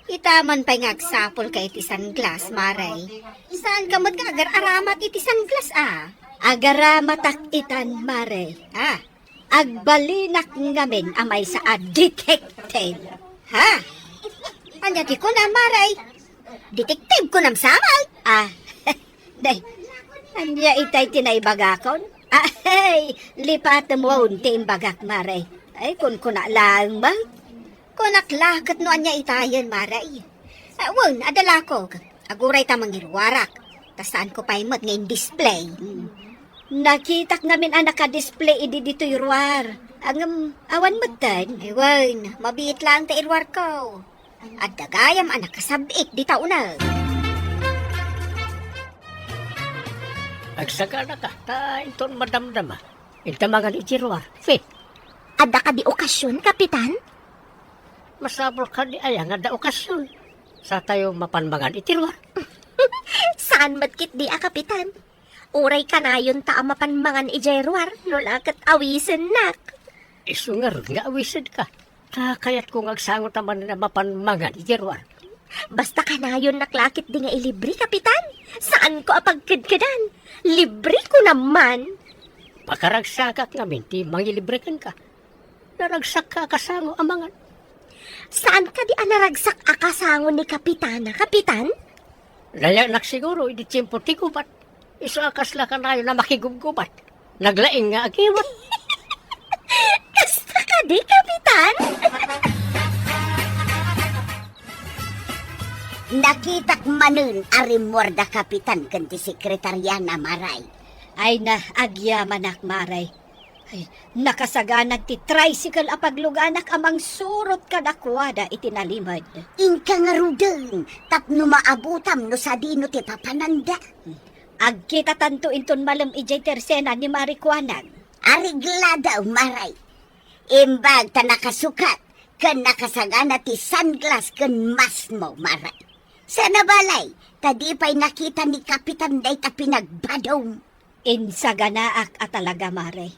Ita man pay nga agsapulka iti sunglass, Maray. Saanka met nga agar-aramat iti sunglass, a? Agaramatak itan, Maray. A? Agbalinak ngamin a maysa a detective. Ha? Ania ti kunam, Maray? Detective kunam sa met? A, day, ania itay ti naibagakon? Ay, lipatem wen ti imbagak, Maray. Ay, kunkuna laeng man. Kunak la ket no ania itayen, Maray. A, wen, adda lakok. Agurayta mangiruarak. Ta saanko pay met nga in-display. Hmm. Nakitak ngamin a naka-display idi ditoy ruar. Ngem, awan metten. Ay, wen, mabiit laeng ta iruarko. Adda gayam a nakasab-it dita uneg. Agsaganaka, ta inton madamdama, inta mangan iti ruar. Fe. Adda kadi okasion, Kapitan? Masapul kadi aya nga adda okasion? Satayo mapan mangan iti ruar. Saan met ketdi a, Kapitan? Uray kanayonta a mapan mangan idiay ruar, no la ket awisennak. Isu ngarud nga awisenka. Ta kayatko nga agsangota manen a mapan mangan idiay ruar. Basta kanayonnak la ketdi nga ilibre, Kapitan. Saanko a pagkedkedan. Libreko naman. Pakaragsakak ngamin ti mangilibre kenka. Naragsakka a kasango a mangan. Saan kadi a naragsak a kasango ni Kapitana, Kapitan? Layaknak siguro idi tiempo ti gubat. Isu a kasla kanayon a makigubgubat. Naglaing nga agiwat. Kasta kadi, Kapitan? Nakitak manen a rimmuar da Kapitan ken ti sekretariana, Maray. Ay na, agyamanak, Maray. Ay, nakasagana ti tricycle a pagluganak a mangsurot kadakuada iti nalimed. Inka ngaruden, tapno maabutam no sadino ti papananda. Agkitatanto inton malem idiay tersena ni Mari Kuanang. Areglada, Maray. Imbag ta nakasukat ken nakasagana ti sunglass ken mask mo, Maray. Sana balay, ta di pay nakita ni Kapitan dayta pinagbadom. Insaganaak a talaga, Mare.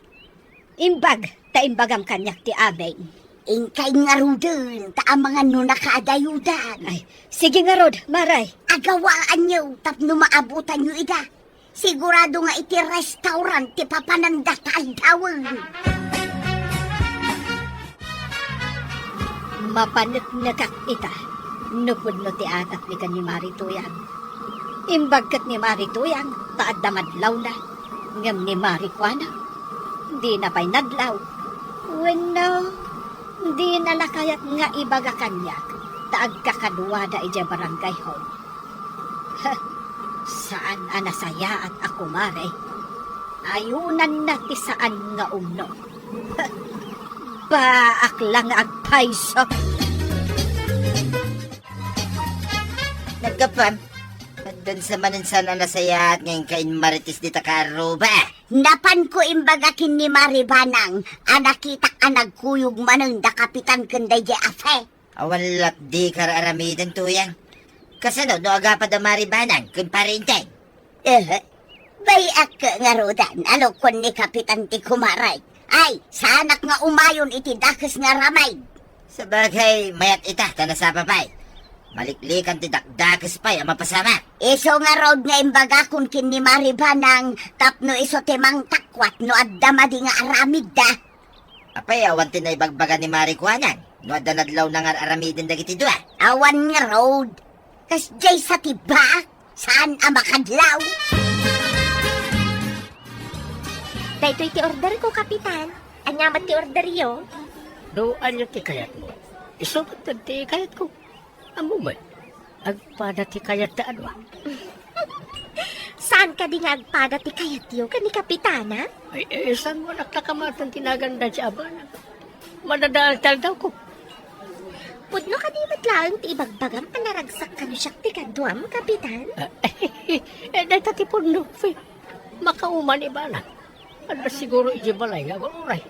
Imbag ta imbagam kaniak ti amin. Inkay ngaruden ta amangan no nakaadayudan. Ay, sige ngarud, Mare. Agawaanyo tapno maabutanyo ida. Sigurado nga iti restaurant ti papananda ta aldawen. Mapaneknekak ita no pudno ti atapmi ken ni Mari Tuyang. Imbag ket ni Mari Tuyang ta adda madlawna, ngem ni Mari Kuana, dina pay nadlaw. Wenno, dina la kayat nga ibaga kaniak ta agkakaduada idiay barangay hall. Saan a nasayaat a kumare. Ayunanna ti saan nga umno. Baak la nga agpayso. Naggapuam, addan sa manen saan a nasayaat nga inka inmarites dita kaarruba. Napanko imbaga ken ni Mari Banang a nakitak a nagkuyog manen da Kapitan ken daydiay a fe. Awan la dika ar-aramiden, Tuyang. Kasano no agapad a Mari Banang ken Pari Enteng? Eh, bay-ak ngaruden a no kuan ni Kapitan ti kumarek. Ay, saanak nga umayon iti dakes nga aramid. Sabagay, mayat ita ta nasapa pay. Maliklikan ti dakdakes pay a mapasamak. Isu ngarud nga imbagakon ken ni Mari Banang tapno isu ti mangtakwat no adda madi nga aramidda. Apay, awan ti naibagbaga ni Mari kuanan no adda nadlawna nga ar-aramiden dagiti dua? Awan ngarud. Kasdiay sa ti ba? Saan a makadlaw? Daytoy ti order ko, Kapitan. Ania met ti order yo? No ania ti kayatmo, isu met ti kayatko. Ammo met, agpada ti kayat ta adua. Saan kadi nga agpada ti kayatyo ken ni Kapitana? Ay, eh, saan mo anak ta kamaten ti naganda ti abana? Madadael ti aldawko. Pudno kadi met laeng ti ibagbagam a naragsak kano siak ti kaduam, Kapitan? Ah, eh, dayta ti pudno. Makauman ibana. Adda siguro idiay balay nga aguray.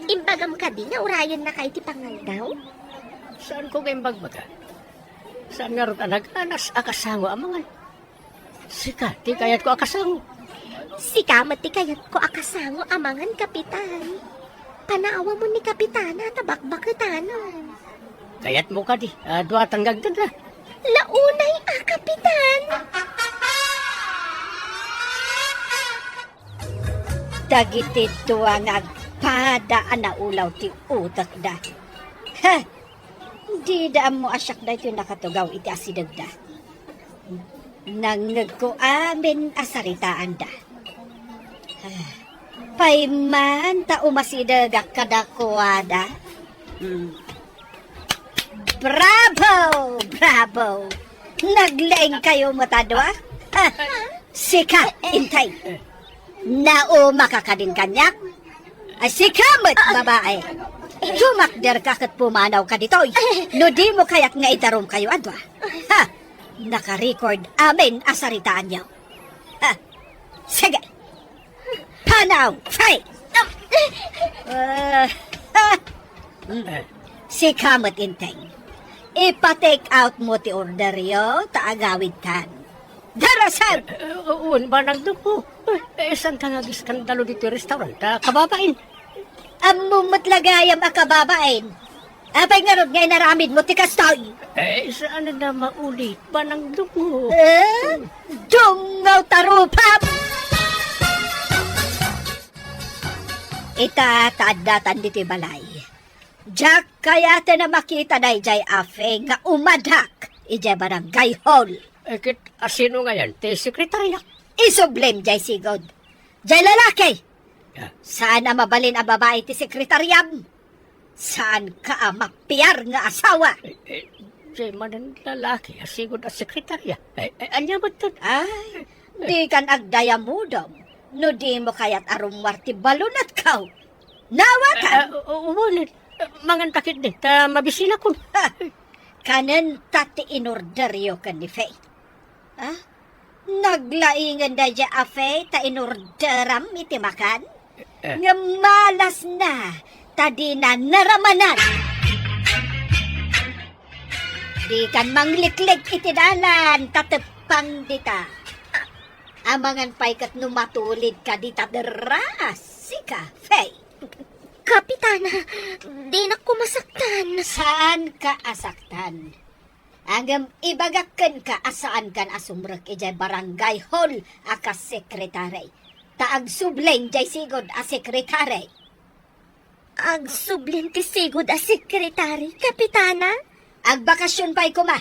Imbagam kadi nga urayennaka iti pangaldaw? Saanko nga imbagbaga. Saan ngarud a naganas a kasango amangan? Sika ti kayatko a kasango. Sika met ti kayatko a kasango amangan, Kapitan. Panaawamon ni Kapitana ta bakbaketanan. Kayatmo kadi a duatan nga agdedda? Launay a, Kapitan. Dagiti dua nga agpada a naulaw ti utekda. Ha! Dida ammo a siak daytoy nakatugaw iti asidegda. Nangngegko amin a saritaanda. Ah, pay man ta umasidegak kadakuada. Hmm. Bravo! Bravo! Naglaingkayo met a dua. Ah, sika, Intay. Naumaka kadin kaniak? Ay, sika met, babae. Dumakderka ket pumanawka ditoy. No dimo kayat nga idarumkayo a dua. Ha? Naka-record amin a saritaanyo. Ha? Sige. Panaw! Fay! Ah, ha? Mm. Sika met, Inteng. Ipa-take out mo ti orderyo, ta agawidkan. Darasem! Eh, eh, wen, Manang Dukmo. Eh, eh, saan ka nga agiskandalo ditoy restaurant, ah, kababain? Ammom met la gayam a kababain. Apay ngarud nga inaramidmo ti kastoy? Eh, saan na maulit, Manang Dukmo? Eh? Dungaw ta rupam! Ita, ta addatan ditoy balay. Diak kayaten a makita daydiay a Fe nga umadak idiay barangay hall. Eh, ket asino ngayan ti sekretarya? Isublim diay sigud. Diay lalaki! Ah. Saan a mabalin a babai ti sekretariam? Saanka a mapiar nga asawa? Eh, eh, diay manen lalaki a sigud a sekretarya. Eh, eh, ania met ket? Ay, dikan agdayamudom no dimo kayat a rummuar ti balunetko. Naawatan? Eh, eh, wen, eh, manganta ketdi, ta mabisinakon. Ha! Kanenta ti inorderyo ken ni Fe. Ah? Naglaingen daydiay a Fe ta inorderam iti makan? Eh. Ngem malasna ta dina naramanan. Dikan mangliklik iti dalan ta teppang dita. Amangan pay ket no matulidka dita derra, sika, Fe. Kapitana, dinak koma saktan. Saanka a saktan. Ngem ibagak kenka a saankan a sumrek idiay barangay hall a kas sekretari. Ta agsublin diay sigud a sekretari. Agsublin ti sigud a sekretari, Kapitana? Agbakasyon pay koma.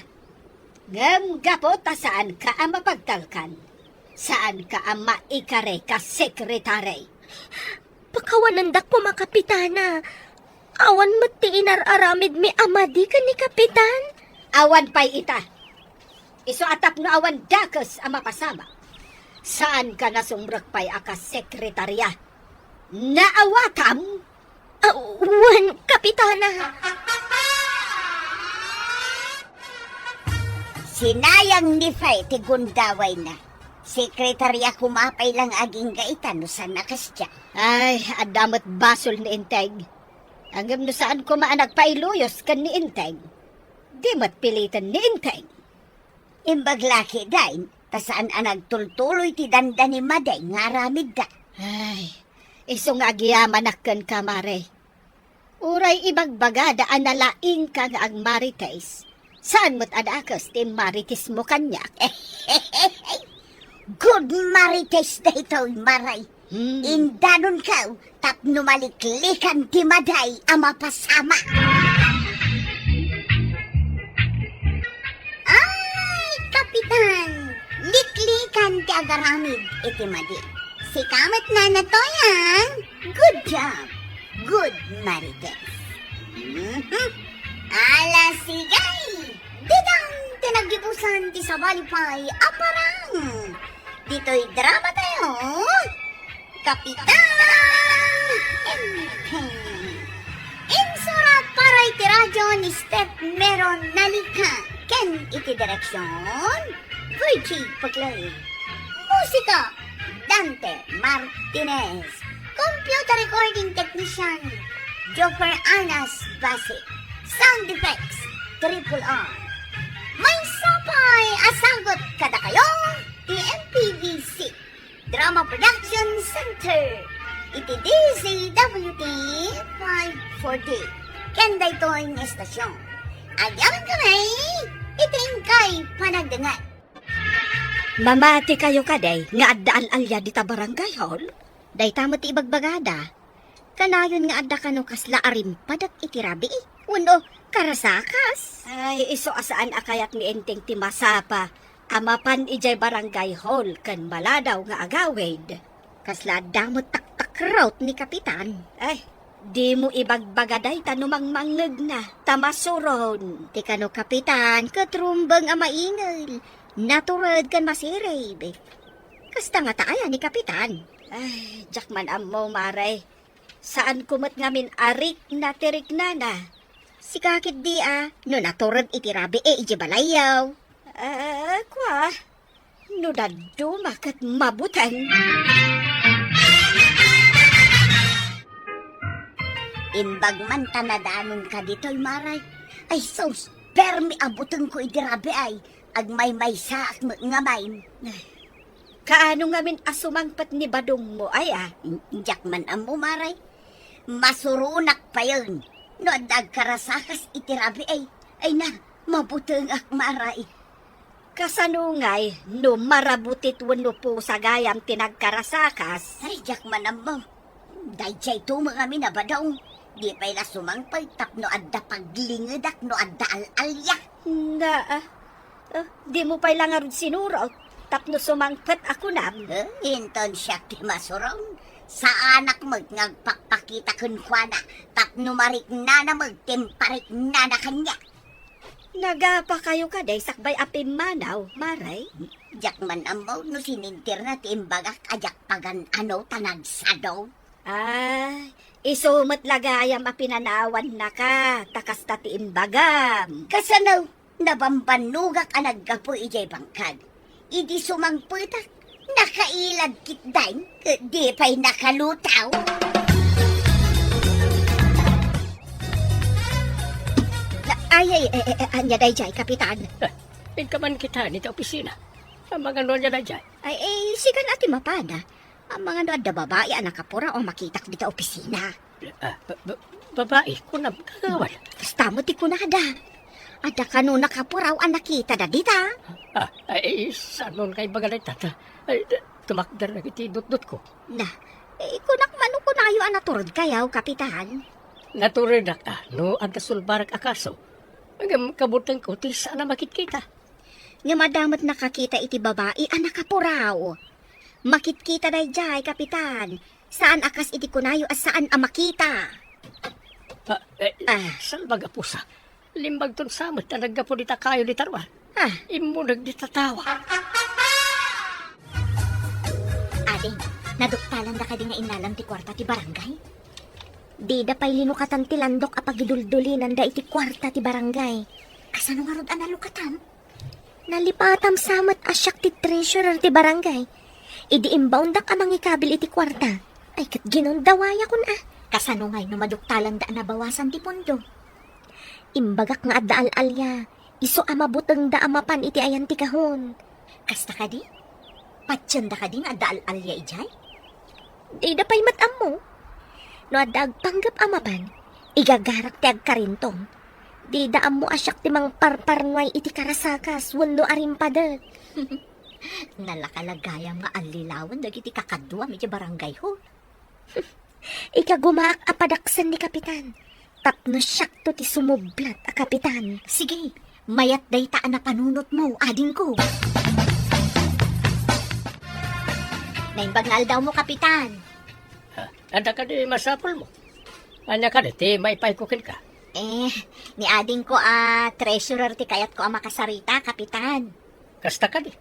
Ngem gapu ta saanka a mapagtalkan, saanka a maikari kas sekretari. Pakawanendak koma, Kapitana. Awan met ti inar-aramidmi a madi ken ni Kapitan. Awan pay ita. Isu a tapno awan dakes a mapasamak, saankan a sumrek pay a kas sekretarya. Naawatam? Ah, wen, Kapitana. Sinayang ni Fe ti gundawayna. Sekretarya koma pay lang agingga ita no saan a kasdiay. Ay, adda met basol ni Enteng. Ngem no saan koma a nagpailuyos ken ni Enteng, di met piliten ni Enteng. Imbag la ketdin, ta saan a nagtultuloy ti dandani madi nga aramidda. Ay, isu nga agyamanak kenka, Mare. Uray ibagbagada a nalaingka nga agmarites, saan met a dakes ti immaritesmo kaniak. Good marites daytoy, Mare. Mm. Indanonko tapno maliklikan ti madi a mapasamak. Ay, Kapitan! Liklikan ti agaramid iti madi. Sika met, Nana Toyang. Good job. Good Marites. Mhm. Ala, sige! Ditoy ti naggibusan ti sabali pay a parang. Ditoy dramatayo, Kapitan Enteng. Insurat para iti radio ni Steph Meron Nalika ken iti direksyon, Virgie Paglae. Musika, Dante Martinez. Computer recording technician, Joker Anas Base. Sound effects, Triple R. Maysa pay a sagut kadakayo ti M P V C Drama Production Center iti D Z W T five forty. Ken daytoy nga estasyon, agyamankami iti inkay panagdengngeg. Mamati kayo kadi nga adda al-alia dita barangay hall? Dayta met ti ibagbagada. Kanayon nga adda kano kasla a rimpadek iti rabii wenno karasakas? Ay, isu a saan a kayat ni Enteng ti masapa a mapan idiay barangay hall ken maladaw nga agawid. Kasla adda met taktakrot ni Kapitan. Ay, dimo ibagbaga dayta no mangmangngegna, ta masuron. Ti kano, Kapitan, ket rumbeng a maingel, natured ken masirib. Kasta ngata aya ni Kapitan? Ay, diak man ammo, Mare. Saanko met ngamin a rikna ti riknana. Sika ketdi a, no natured iti rabii idiay balayyo. Ah, kua, no dadduma ket mabuteng. Imbag man ta nadanonka ditoy, Mare. Ay sus, permi a butengko iti rabii ay. Agmaymaysaak met ngamin. Kaano ngamin a sumangpet ni badongmo, aya? Diak man ammo, Mare. Masuronak payen. No adda agkarasakas iti rabii ay, ay na, mabutengak, Mare. Kasano ngay no marabutit wenno pusa gayam ti nagkarasakas? Ay, diak man ammo. Daydiay to met ngamin a badong. Di pay la sumangpet tapno adda paglingedak no adda al-alia. Nga, ah. Ah, dimo pay la ngarud sinurot tapno sumangpet a kunam? Eh, inton siak ti masuron, saanak met nga agpakpakita kenkuana tapno mariknana met ti impariknana kaniak. Nagapa kayo kadi sakbay a pimmanaw, Mare? Diak man ammo no sinintirna ti imbagak a diak pagan-ano ta nagsado. Ay, isu met la gayam a pinanawannaka, ta kasta ti imbagam. Kasano? Nabambannogak a naggapu idiay bangkag. Idi sumangpetak, nakailad ketdin, ket di pay nakalutaw. Ay, ay, eh, eh, eh, ania daydiay, Kapitan? Eh, inka man kita ita opisina. Amangan no ania daydiay? Ay, eh, sikan a ti mapan, ah. Amangan no adda babai a nakapuraw a makitak dita opisina. Ah, ba-, ba-, babai, kunam, kagawad. Kasta met ti kunada. Adda kano nakapuraw a nakitada dita? Ah, ay, saan mo nga ibaga dayta? Ay, tumakder dagiti dutdotko. Na, eh, kunak man no kunayo a natured kayo, Kapitan? Naturedak, ah, no adda sulbarak a kaso. Ngem kabutengko ti saan a makitkita. Ngem adda met nakakita iti babai a nakapuraw. Makitkita daydiay, Kapitan. Saan a kas iti kunayo a saan a makita. Ah, eh, ah. Salbag a pusa. Limbagton sa met a naggapu dita kayo dita ruar. Ah. Immuneg dita tawa. Ading, naduktalanda kadi nga innalam ti kuarta ti barangay? Dida pay linukatan ti landok a pagiduldulinanda iti kuarta ti barangay. Kasano ngarud a nalukatan? Nalipatam sa met a siak ti treasurer ti barangay. Idi imbaondak a mangikabil iti kuarta, ay ket ginundawayakon a. Kasano ngay no maduktalanda a nabawasan ti pondo? Imbagak nga adda al-alia, isu a mabutengda a mapan iti ayan ti kahon. Kasta kadi? Patienda kadi nga adda al-alia idiay? Dida pay met ammo. No adda agpanggep a mapan, igagarak ti agkarintong. Dida ammo a siak ti mangparparnuay iti karasakas wenno a rimpadek. Nalaka la gayam nga allilawen dagiti kakaduam iti barangay hall. Ikagumaak a padaksen ni Kapitan. Tapno siakto ti sumublat a kapitan. Sige, mayat dayta a napanunotmo, adingko. Naimbag nga aldawmo, Kapitan. Ah, adda kadi masapulmo? Ania kadi ti maipayko kenka? Eh, ni adingko a treasurer ti kayatko a makasarita, Kapitan. Kasta kadi?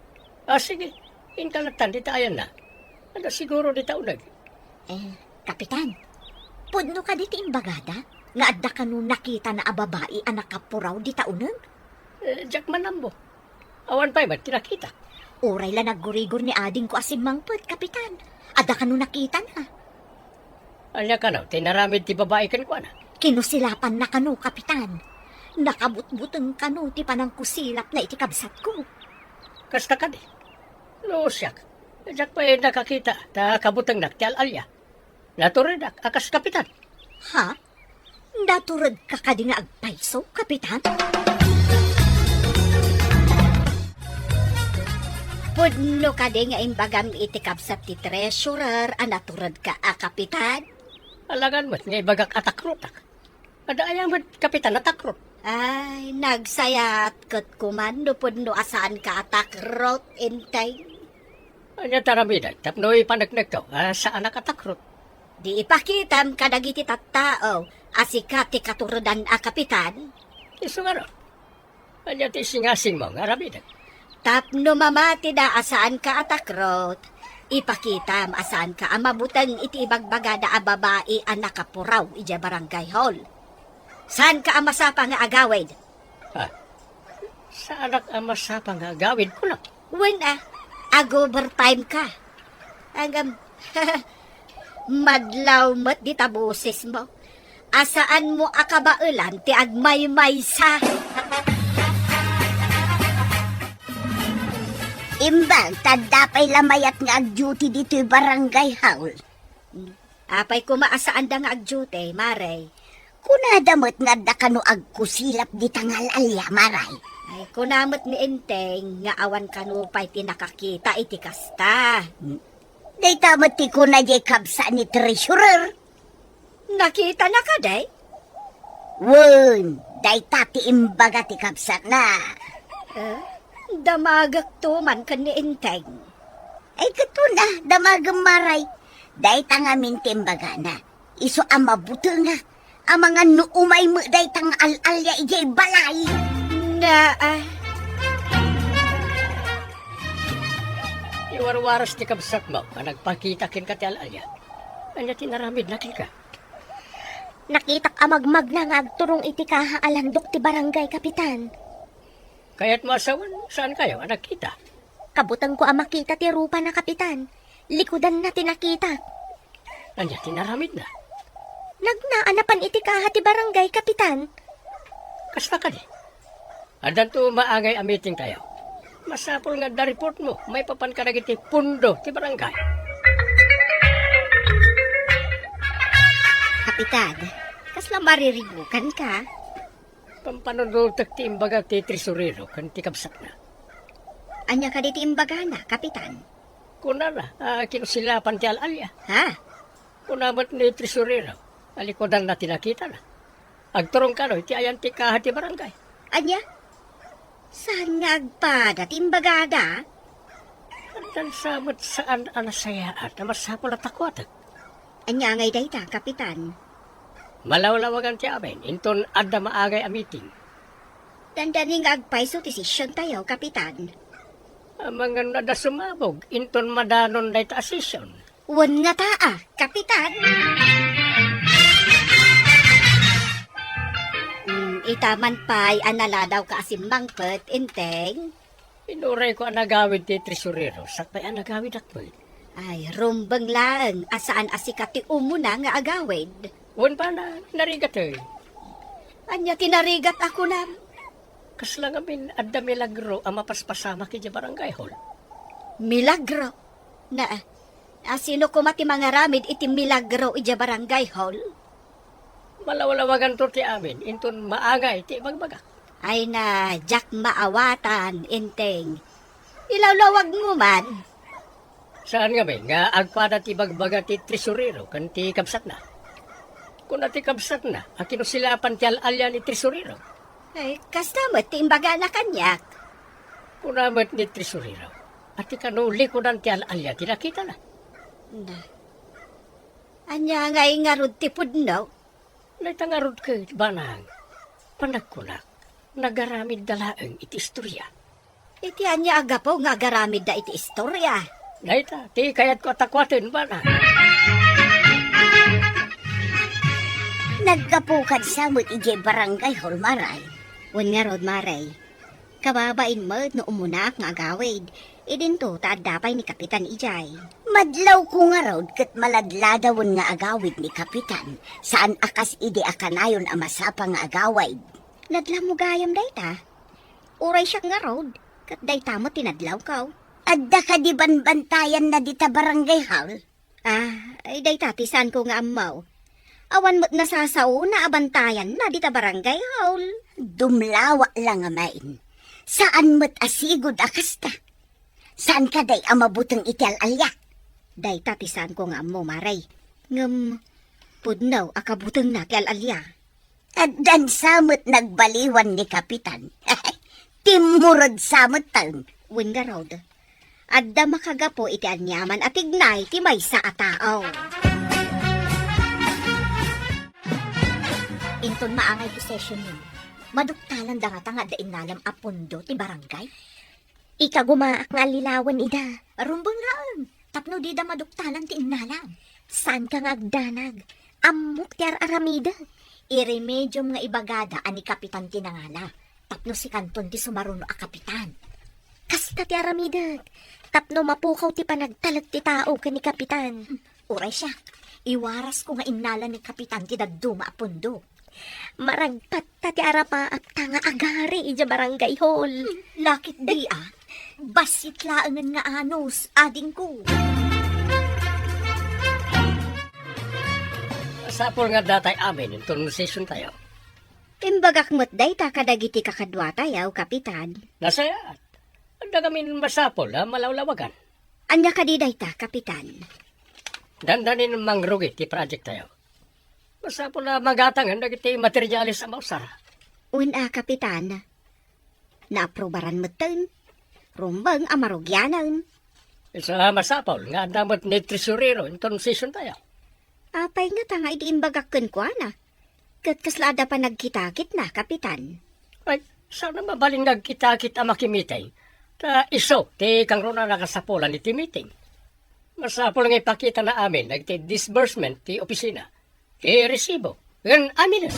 Ah, sige. Inka lattan dita ayanna. Adda siguro dita uneg. Eh, Kapitan, pudno kadi ti imbagada nga adda kano nakitana a babai a nakapuraw dita uneg? Eh, diak man ammo. Awan pay met ti nakita. Uray la naggurigor ni adingko a simmangpet, Kapitan. Adda kano nakitana? Ania kano ti inaramid ti babai kenkuana? Kinusilapanna kano, Kapitan. Nakabutbuteng kano ti panangkusilapna iti kabsatko. Kasta kadi? No siak, diak pay nakakita ta kabutengnak ti al-alia. Naturedak a kas kapitan. Ha? Naturedka kadi nga agpayso, Kapitan? Pudno kadi nga imbagam iti kabsat ti treasurer a naturedka a kapitan? Alangan met nga ibagak a takrotak. Adda aya met kapitan a takrot? Ay, nagsayaat ket kuman no pudno a saanka a takrot, Enteng. Ania ti aramidek tapno ipaneknekto a saanak a takrot? Di ipakitam kadagiti tattao a sika ti katuredan a kapitan? Isu ngarud, ania ti isingasingmo nga aramidek? Tapno mamatida a saanka a takrot, ipakitam a saanka a mabuteng iti ibagbagada a babai a nakapuraw idiay barangay hall. Saanka a masapa nga agawid. Ah, saanak a masapa nga agawid, kunam? Wen a, ag-overtime ka. Agam, madlaw met dita bosesmo. A saanmo a kabaelan ti agmaymaysa. Imbag, ta adda pay la mayat nga agduty ditoy barangay hall. Apay koma a saanda nga agduty, Mare? Kunada met nga adda kano agkusilap dita nga al-alia, Mare. Ay, kuna met ni Enteng nga awan kano pay ti nakakita iti kasta. Hmm. Dayta met ti kuna diay kabsat ni treasurer. Nakitana kadi? Wen, dayta ti imbaga ti kabsatna. Eh, damagekto man ken ni Enteng. Ay, ket kuna, damagem, Mare. Dayta ngamin ti imbagana. Isu a mabutengak. Amangan no umay met dayta nga al-alia idiay balay. Na, ah. Iwarwaras ti kabsatmo a nagpakita kenka ti al-alia. Ania ti inaramidna kenka? Nakitak a magmagna nga agturong iti kaha a landok ti barangay, Kapitan. Kayatmo a sawen, saankayo a nakita? Kabutengko a makita ti rupana, Kapitan. Likudanna ti nakitak. Ania ti inaramidna? Nagna a napan iti kaha ti barangay, Kapitan. Kasta kadi? Addanto maangay a meetingtayo. Masapul nga adda reportmo maipapan kadagiti pundo ti barangay. Kapitan, kasla mariribukanka? Pampanunotek ti imbaga ti tresurero ken ti kabsatna. Ania kadi ti imbagana, Kapitan? Kunana a kinusilapan ti al-alia. Ha? Kuna met ni tresurero a likudanna ti nakitana. Agturong kano iti ayan ti kaha ti barangay. Ania? Saan nga agpada ti imbagada? Addan sa met saan a nasayaat a masapul a takuatek. Ania ngay dayta, Kapitan? Malawlawagan ti amin inton adda maangay a meeting. Dandani nga agpayso ti sesiontayo, Kapitan. Amangan adda sumabog inton madanon dayta a sesion. Wen ngata a, Kapitan. Hmm, ita man pay a naladawka a simmangpet, Enteng. Inurayko a nagawid ti tresurero, sakbay a nagawidak met. Ay, rumbeng laeng a saan a sika ti umuna nga agawid. Wen pana, narigat, eh. Ania ti narigat a kunam? Kasla ngamin adda milagro a mapaspasamak idiay barangay hall. Milagro? Na, a sino koma ti mangaramid iti milagro idiay barangay hall? Malawlawaganto ti amin inton maangay ti ibagbagak. Ay na, diak maawatan, Enteng. Ilawlawagmo man. Saan ngamin nga agpada ti bagbaga ti tresurero ken ti kabsatna? Kuna ti kabsatna a kinusilapan ti al-alia ni tresurero. Ay, kasta met ti imbagana kaniak. Kuna met ni tresurero a ti kano likudan ti al-alia ti nakitana. Na. Ania ngay ngarud ti pudno? Dayta ngarud ket, banang, panagkunak, nagaramidda laeng iti istoria. Iti ania a gapu nga agaramidda iti istoria? Dayta ti kayatko a takuaten, banang. Naggapu kadi sa met idiay barangay hall, Maray. Wen ngarud, Maray. Kababain met no umunaak nga agawid, idinto ta adda pay ni Kapitan idiay. Madlawko ngarud ket maladladawen nga agawid ni Kapitan, saan a kas idi a kanayon a masapa nga agawid. Nadlawmo gayam dayta? Uray siak ngarud, ket dayta met ti nadlawko. Adda kadi banbantayanna dita barangay hall? Ah, ay, dayta ti saanko nga ammo. Awan met nasasaona a bantayanna dita barangay hall. Dumlawa la nga main. Saan met a sigud a kasta. Saan kadi a mabuteng iti al-alia? Dayta ti saanko nga ammo, Maray. Ngem, pudno a kabutengna ti al-alia. Addan sa met nagbaliwan ni Kapitan. Timmurod sa met taon. Wen ngarud, adda makagapu iti aniaman a tignay ti maysa a tao. Inton maangay ti session, maduktalan da ngata nga adda innalam a pundo ti barangay? Ikagumaak nga allilawen ida. Rumbeng laeng, tapno dida maduktalan ti innalam. Saanka nga agdanag. Ammok ti ar-aramidek. Iremediom nga ibagada a ni Kapitan ti nangala, tapno sikanton ti sumaruno a kapitan. Kasta ti aramidek, tapno mapukaw ti panagtalek ti tao ken ni Kapitan. Uray siak, iwarasko nga innala ni Kapitan ti dadduma a pundo. Maragpatta ti arapaapta nga agari idiay barangay hall. Lakit di a, bassit laengen nga anus, adingko. Masapul nga addatay amin inton session tayo. Imbagak met dayta kadagiti kakaduatayo, Kapitan. Nasayaat. Adda ngamin masapul a malawlawagan. Ania kadi dayta, Kapitan? Dandanin mangrugi ti project tayo. Masapul a magatangen dagiti materials a mausar. Wen a, Kapitan. Naaprubaran metten. Rumbeng a marugianen. Isu a masapul nga adda met ni tresurero inton session tayo. Apay ngata nga idi imbagak kenkuana? Ket kasla adda panagkitakitna, Kapitan? Ay, saan a mabalin nga agkitakit a makimiting? Ta isu ti kangruna a kasapulan iti miting. Masapul nga ipakitana amin dagiti disbursement ti opisina, ti resibo, ken aminen.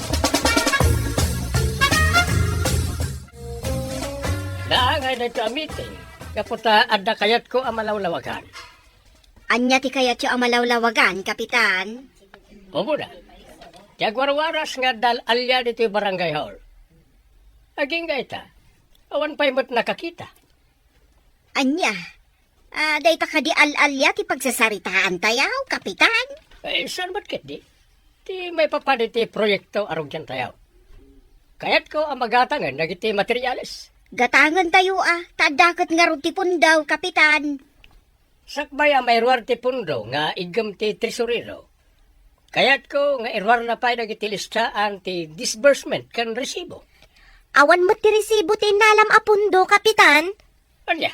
Naangay daytoy a miting, gapu ta adda kayatko a malawlawagan. Ania ti kayatyo a malawlawagan, Kapitan? Umuna, ti agwarwaras nga adda al-alia ditoy barangay hall. Agingga ita, awan pay met nakakita. Ania? Ah, dayta kadi al-alia ti pagsasaritaan tayo, Kapitan? Eh, saan met ketdi? Ti maipapan iti proyekto a rugian tayo. Kayatko a magatangen dagiti materials. Gatangen tayo, ah, ta adda ket ngarud ti pundo, Kapitan. Sakbay a mairuar ti pundo nga iggem ti tresurero, kayatko nga iruarna pay dagiti listaan ti disbursement ken resibo. Awan met ti resibo ti innalam a pundo, Kapitan. Ania?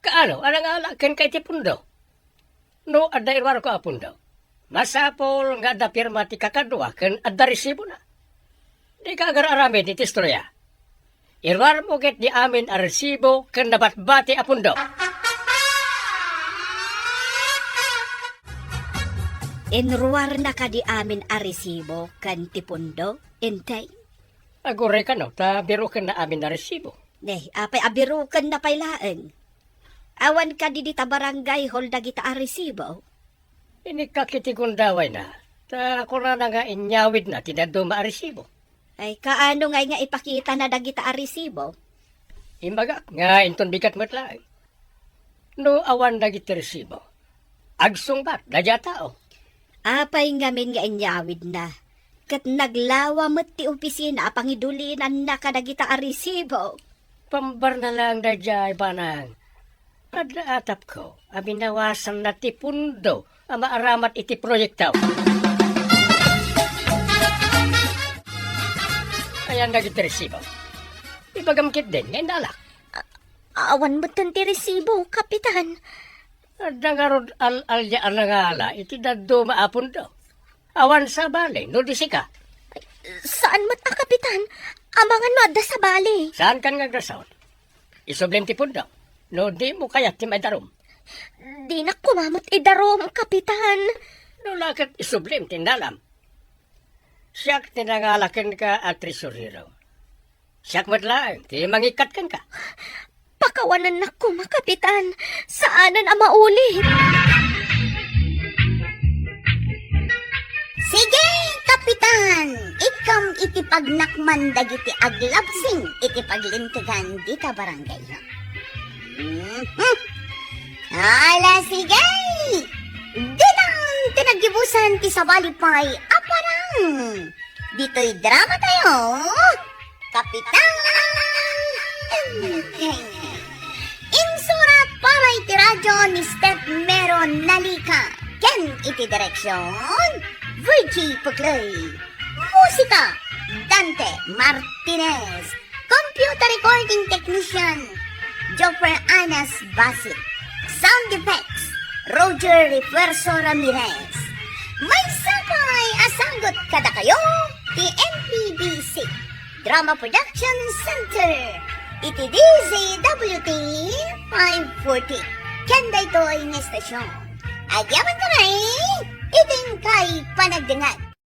Kaano a nangala kenka iti pundo? No adda iruarko a pundo, masapul nga adda pirma ti kakadua ken adda resibona. Dika agar-aramid iti istoria. Iruarmo ketdi amin a resibo ken nabatbati a pundo. Inruarna kadi amin a resibo ken ti pundo, Enteng? Aguray kano, ta birokenna amin a resibo. Ne, apay a birokenna pay laeng? Awan kadi dita barangay hall dagita a resibo? Inikkak iti gundawayna, ta kunana nga inyawidna ti dadduma a resibo. Ay, kaano ngay nga ipakitana dagita a resibo? Imbagak nga inton bigat met laeng. No awan dagiti resibo, agsungbat daydiay a tao. Apay ngamin nga inyawidna? Ket naglawa met ti opisina a pangidulinanna kadagita a resibo. Pambarna laeng daydiay, banang. Adda atapko a binawasanna ti pundo a maaramat iti proyekto. Ayan dagiti resibo. Ibagam ketdin nga innalak. Awan metten ti resibo, Kapitan. Adda ngarud al-alya a nangala iti dadduma a pundo. Awan sabali no di sika. Saan met a, Kapitan. Amangan no adda sabali. Saankan nga agrasaon. Isublim ti pundo. No dimo kayat ti maidarum. Dinak koma met idarum, Kapitan. No la ket isublim ti innalam. Siak ti nangala kenka a tresurero. Siak met laeng ti mangikkat kenka. Pakawanennak koma, Kapitan. Saanen a maulit. Sige, Kapitan! Ikkam iti pagnakman dagiti aglabsing iti paglintegan dita barangayyo. Mhm. Ala, sige! Dinang ti naggibusan ti sabali pay a parang. Ditoy drama tayo, Kapitan Enrique. Insurat para iti radyo ni Steph Mero Nalica ken iti direksyon, Virgie Puclay. Musika, Dante Martinez. Computer recording technician, Joffer Anas Basit. Sound effects, Roger Refuerzo Ramirez. Maysa pay a sagut kadakayo ti M P B C Drama Production Center iti D Z W T five forty. Ken daytoy nga estasyon, agyamankami iti inkay panagdengngeg.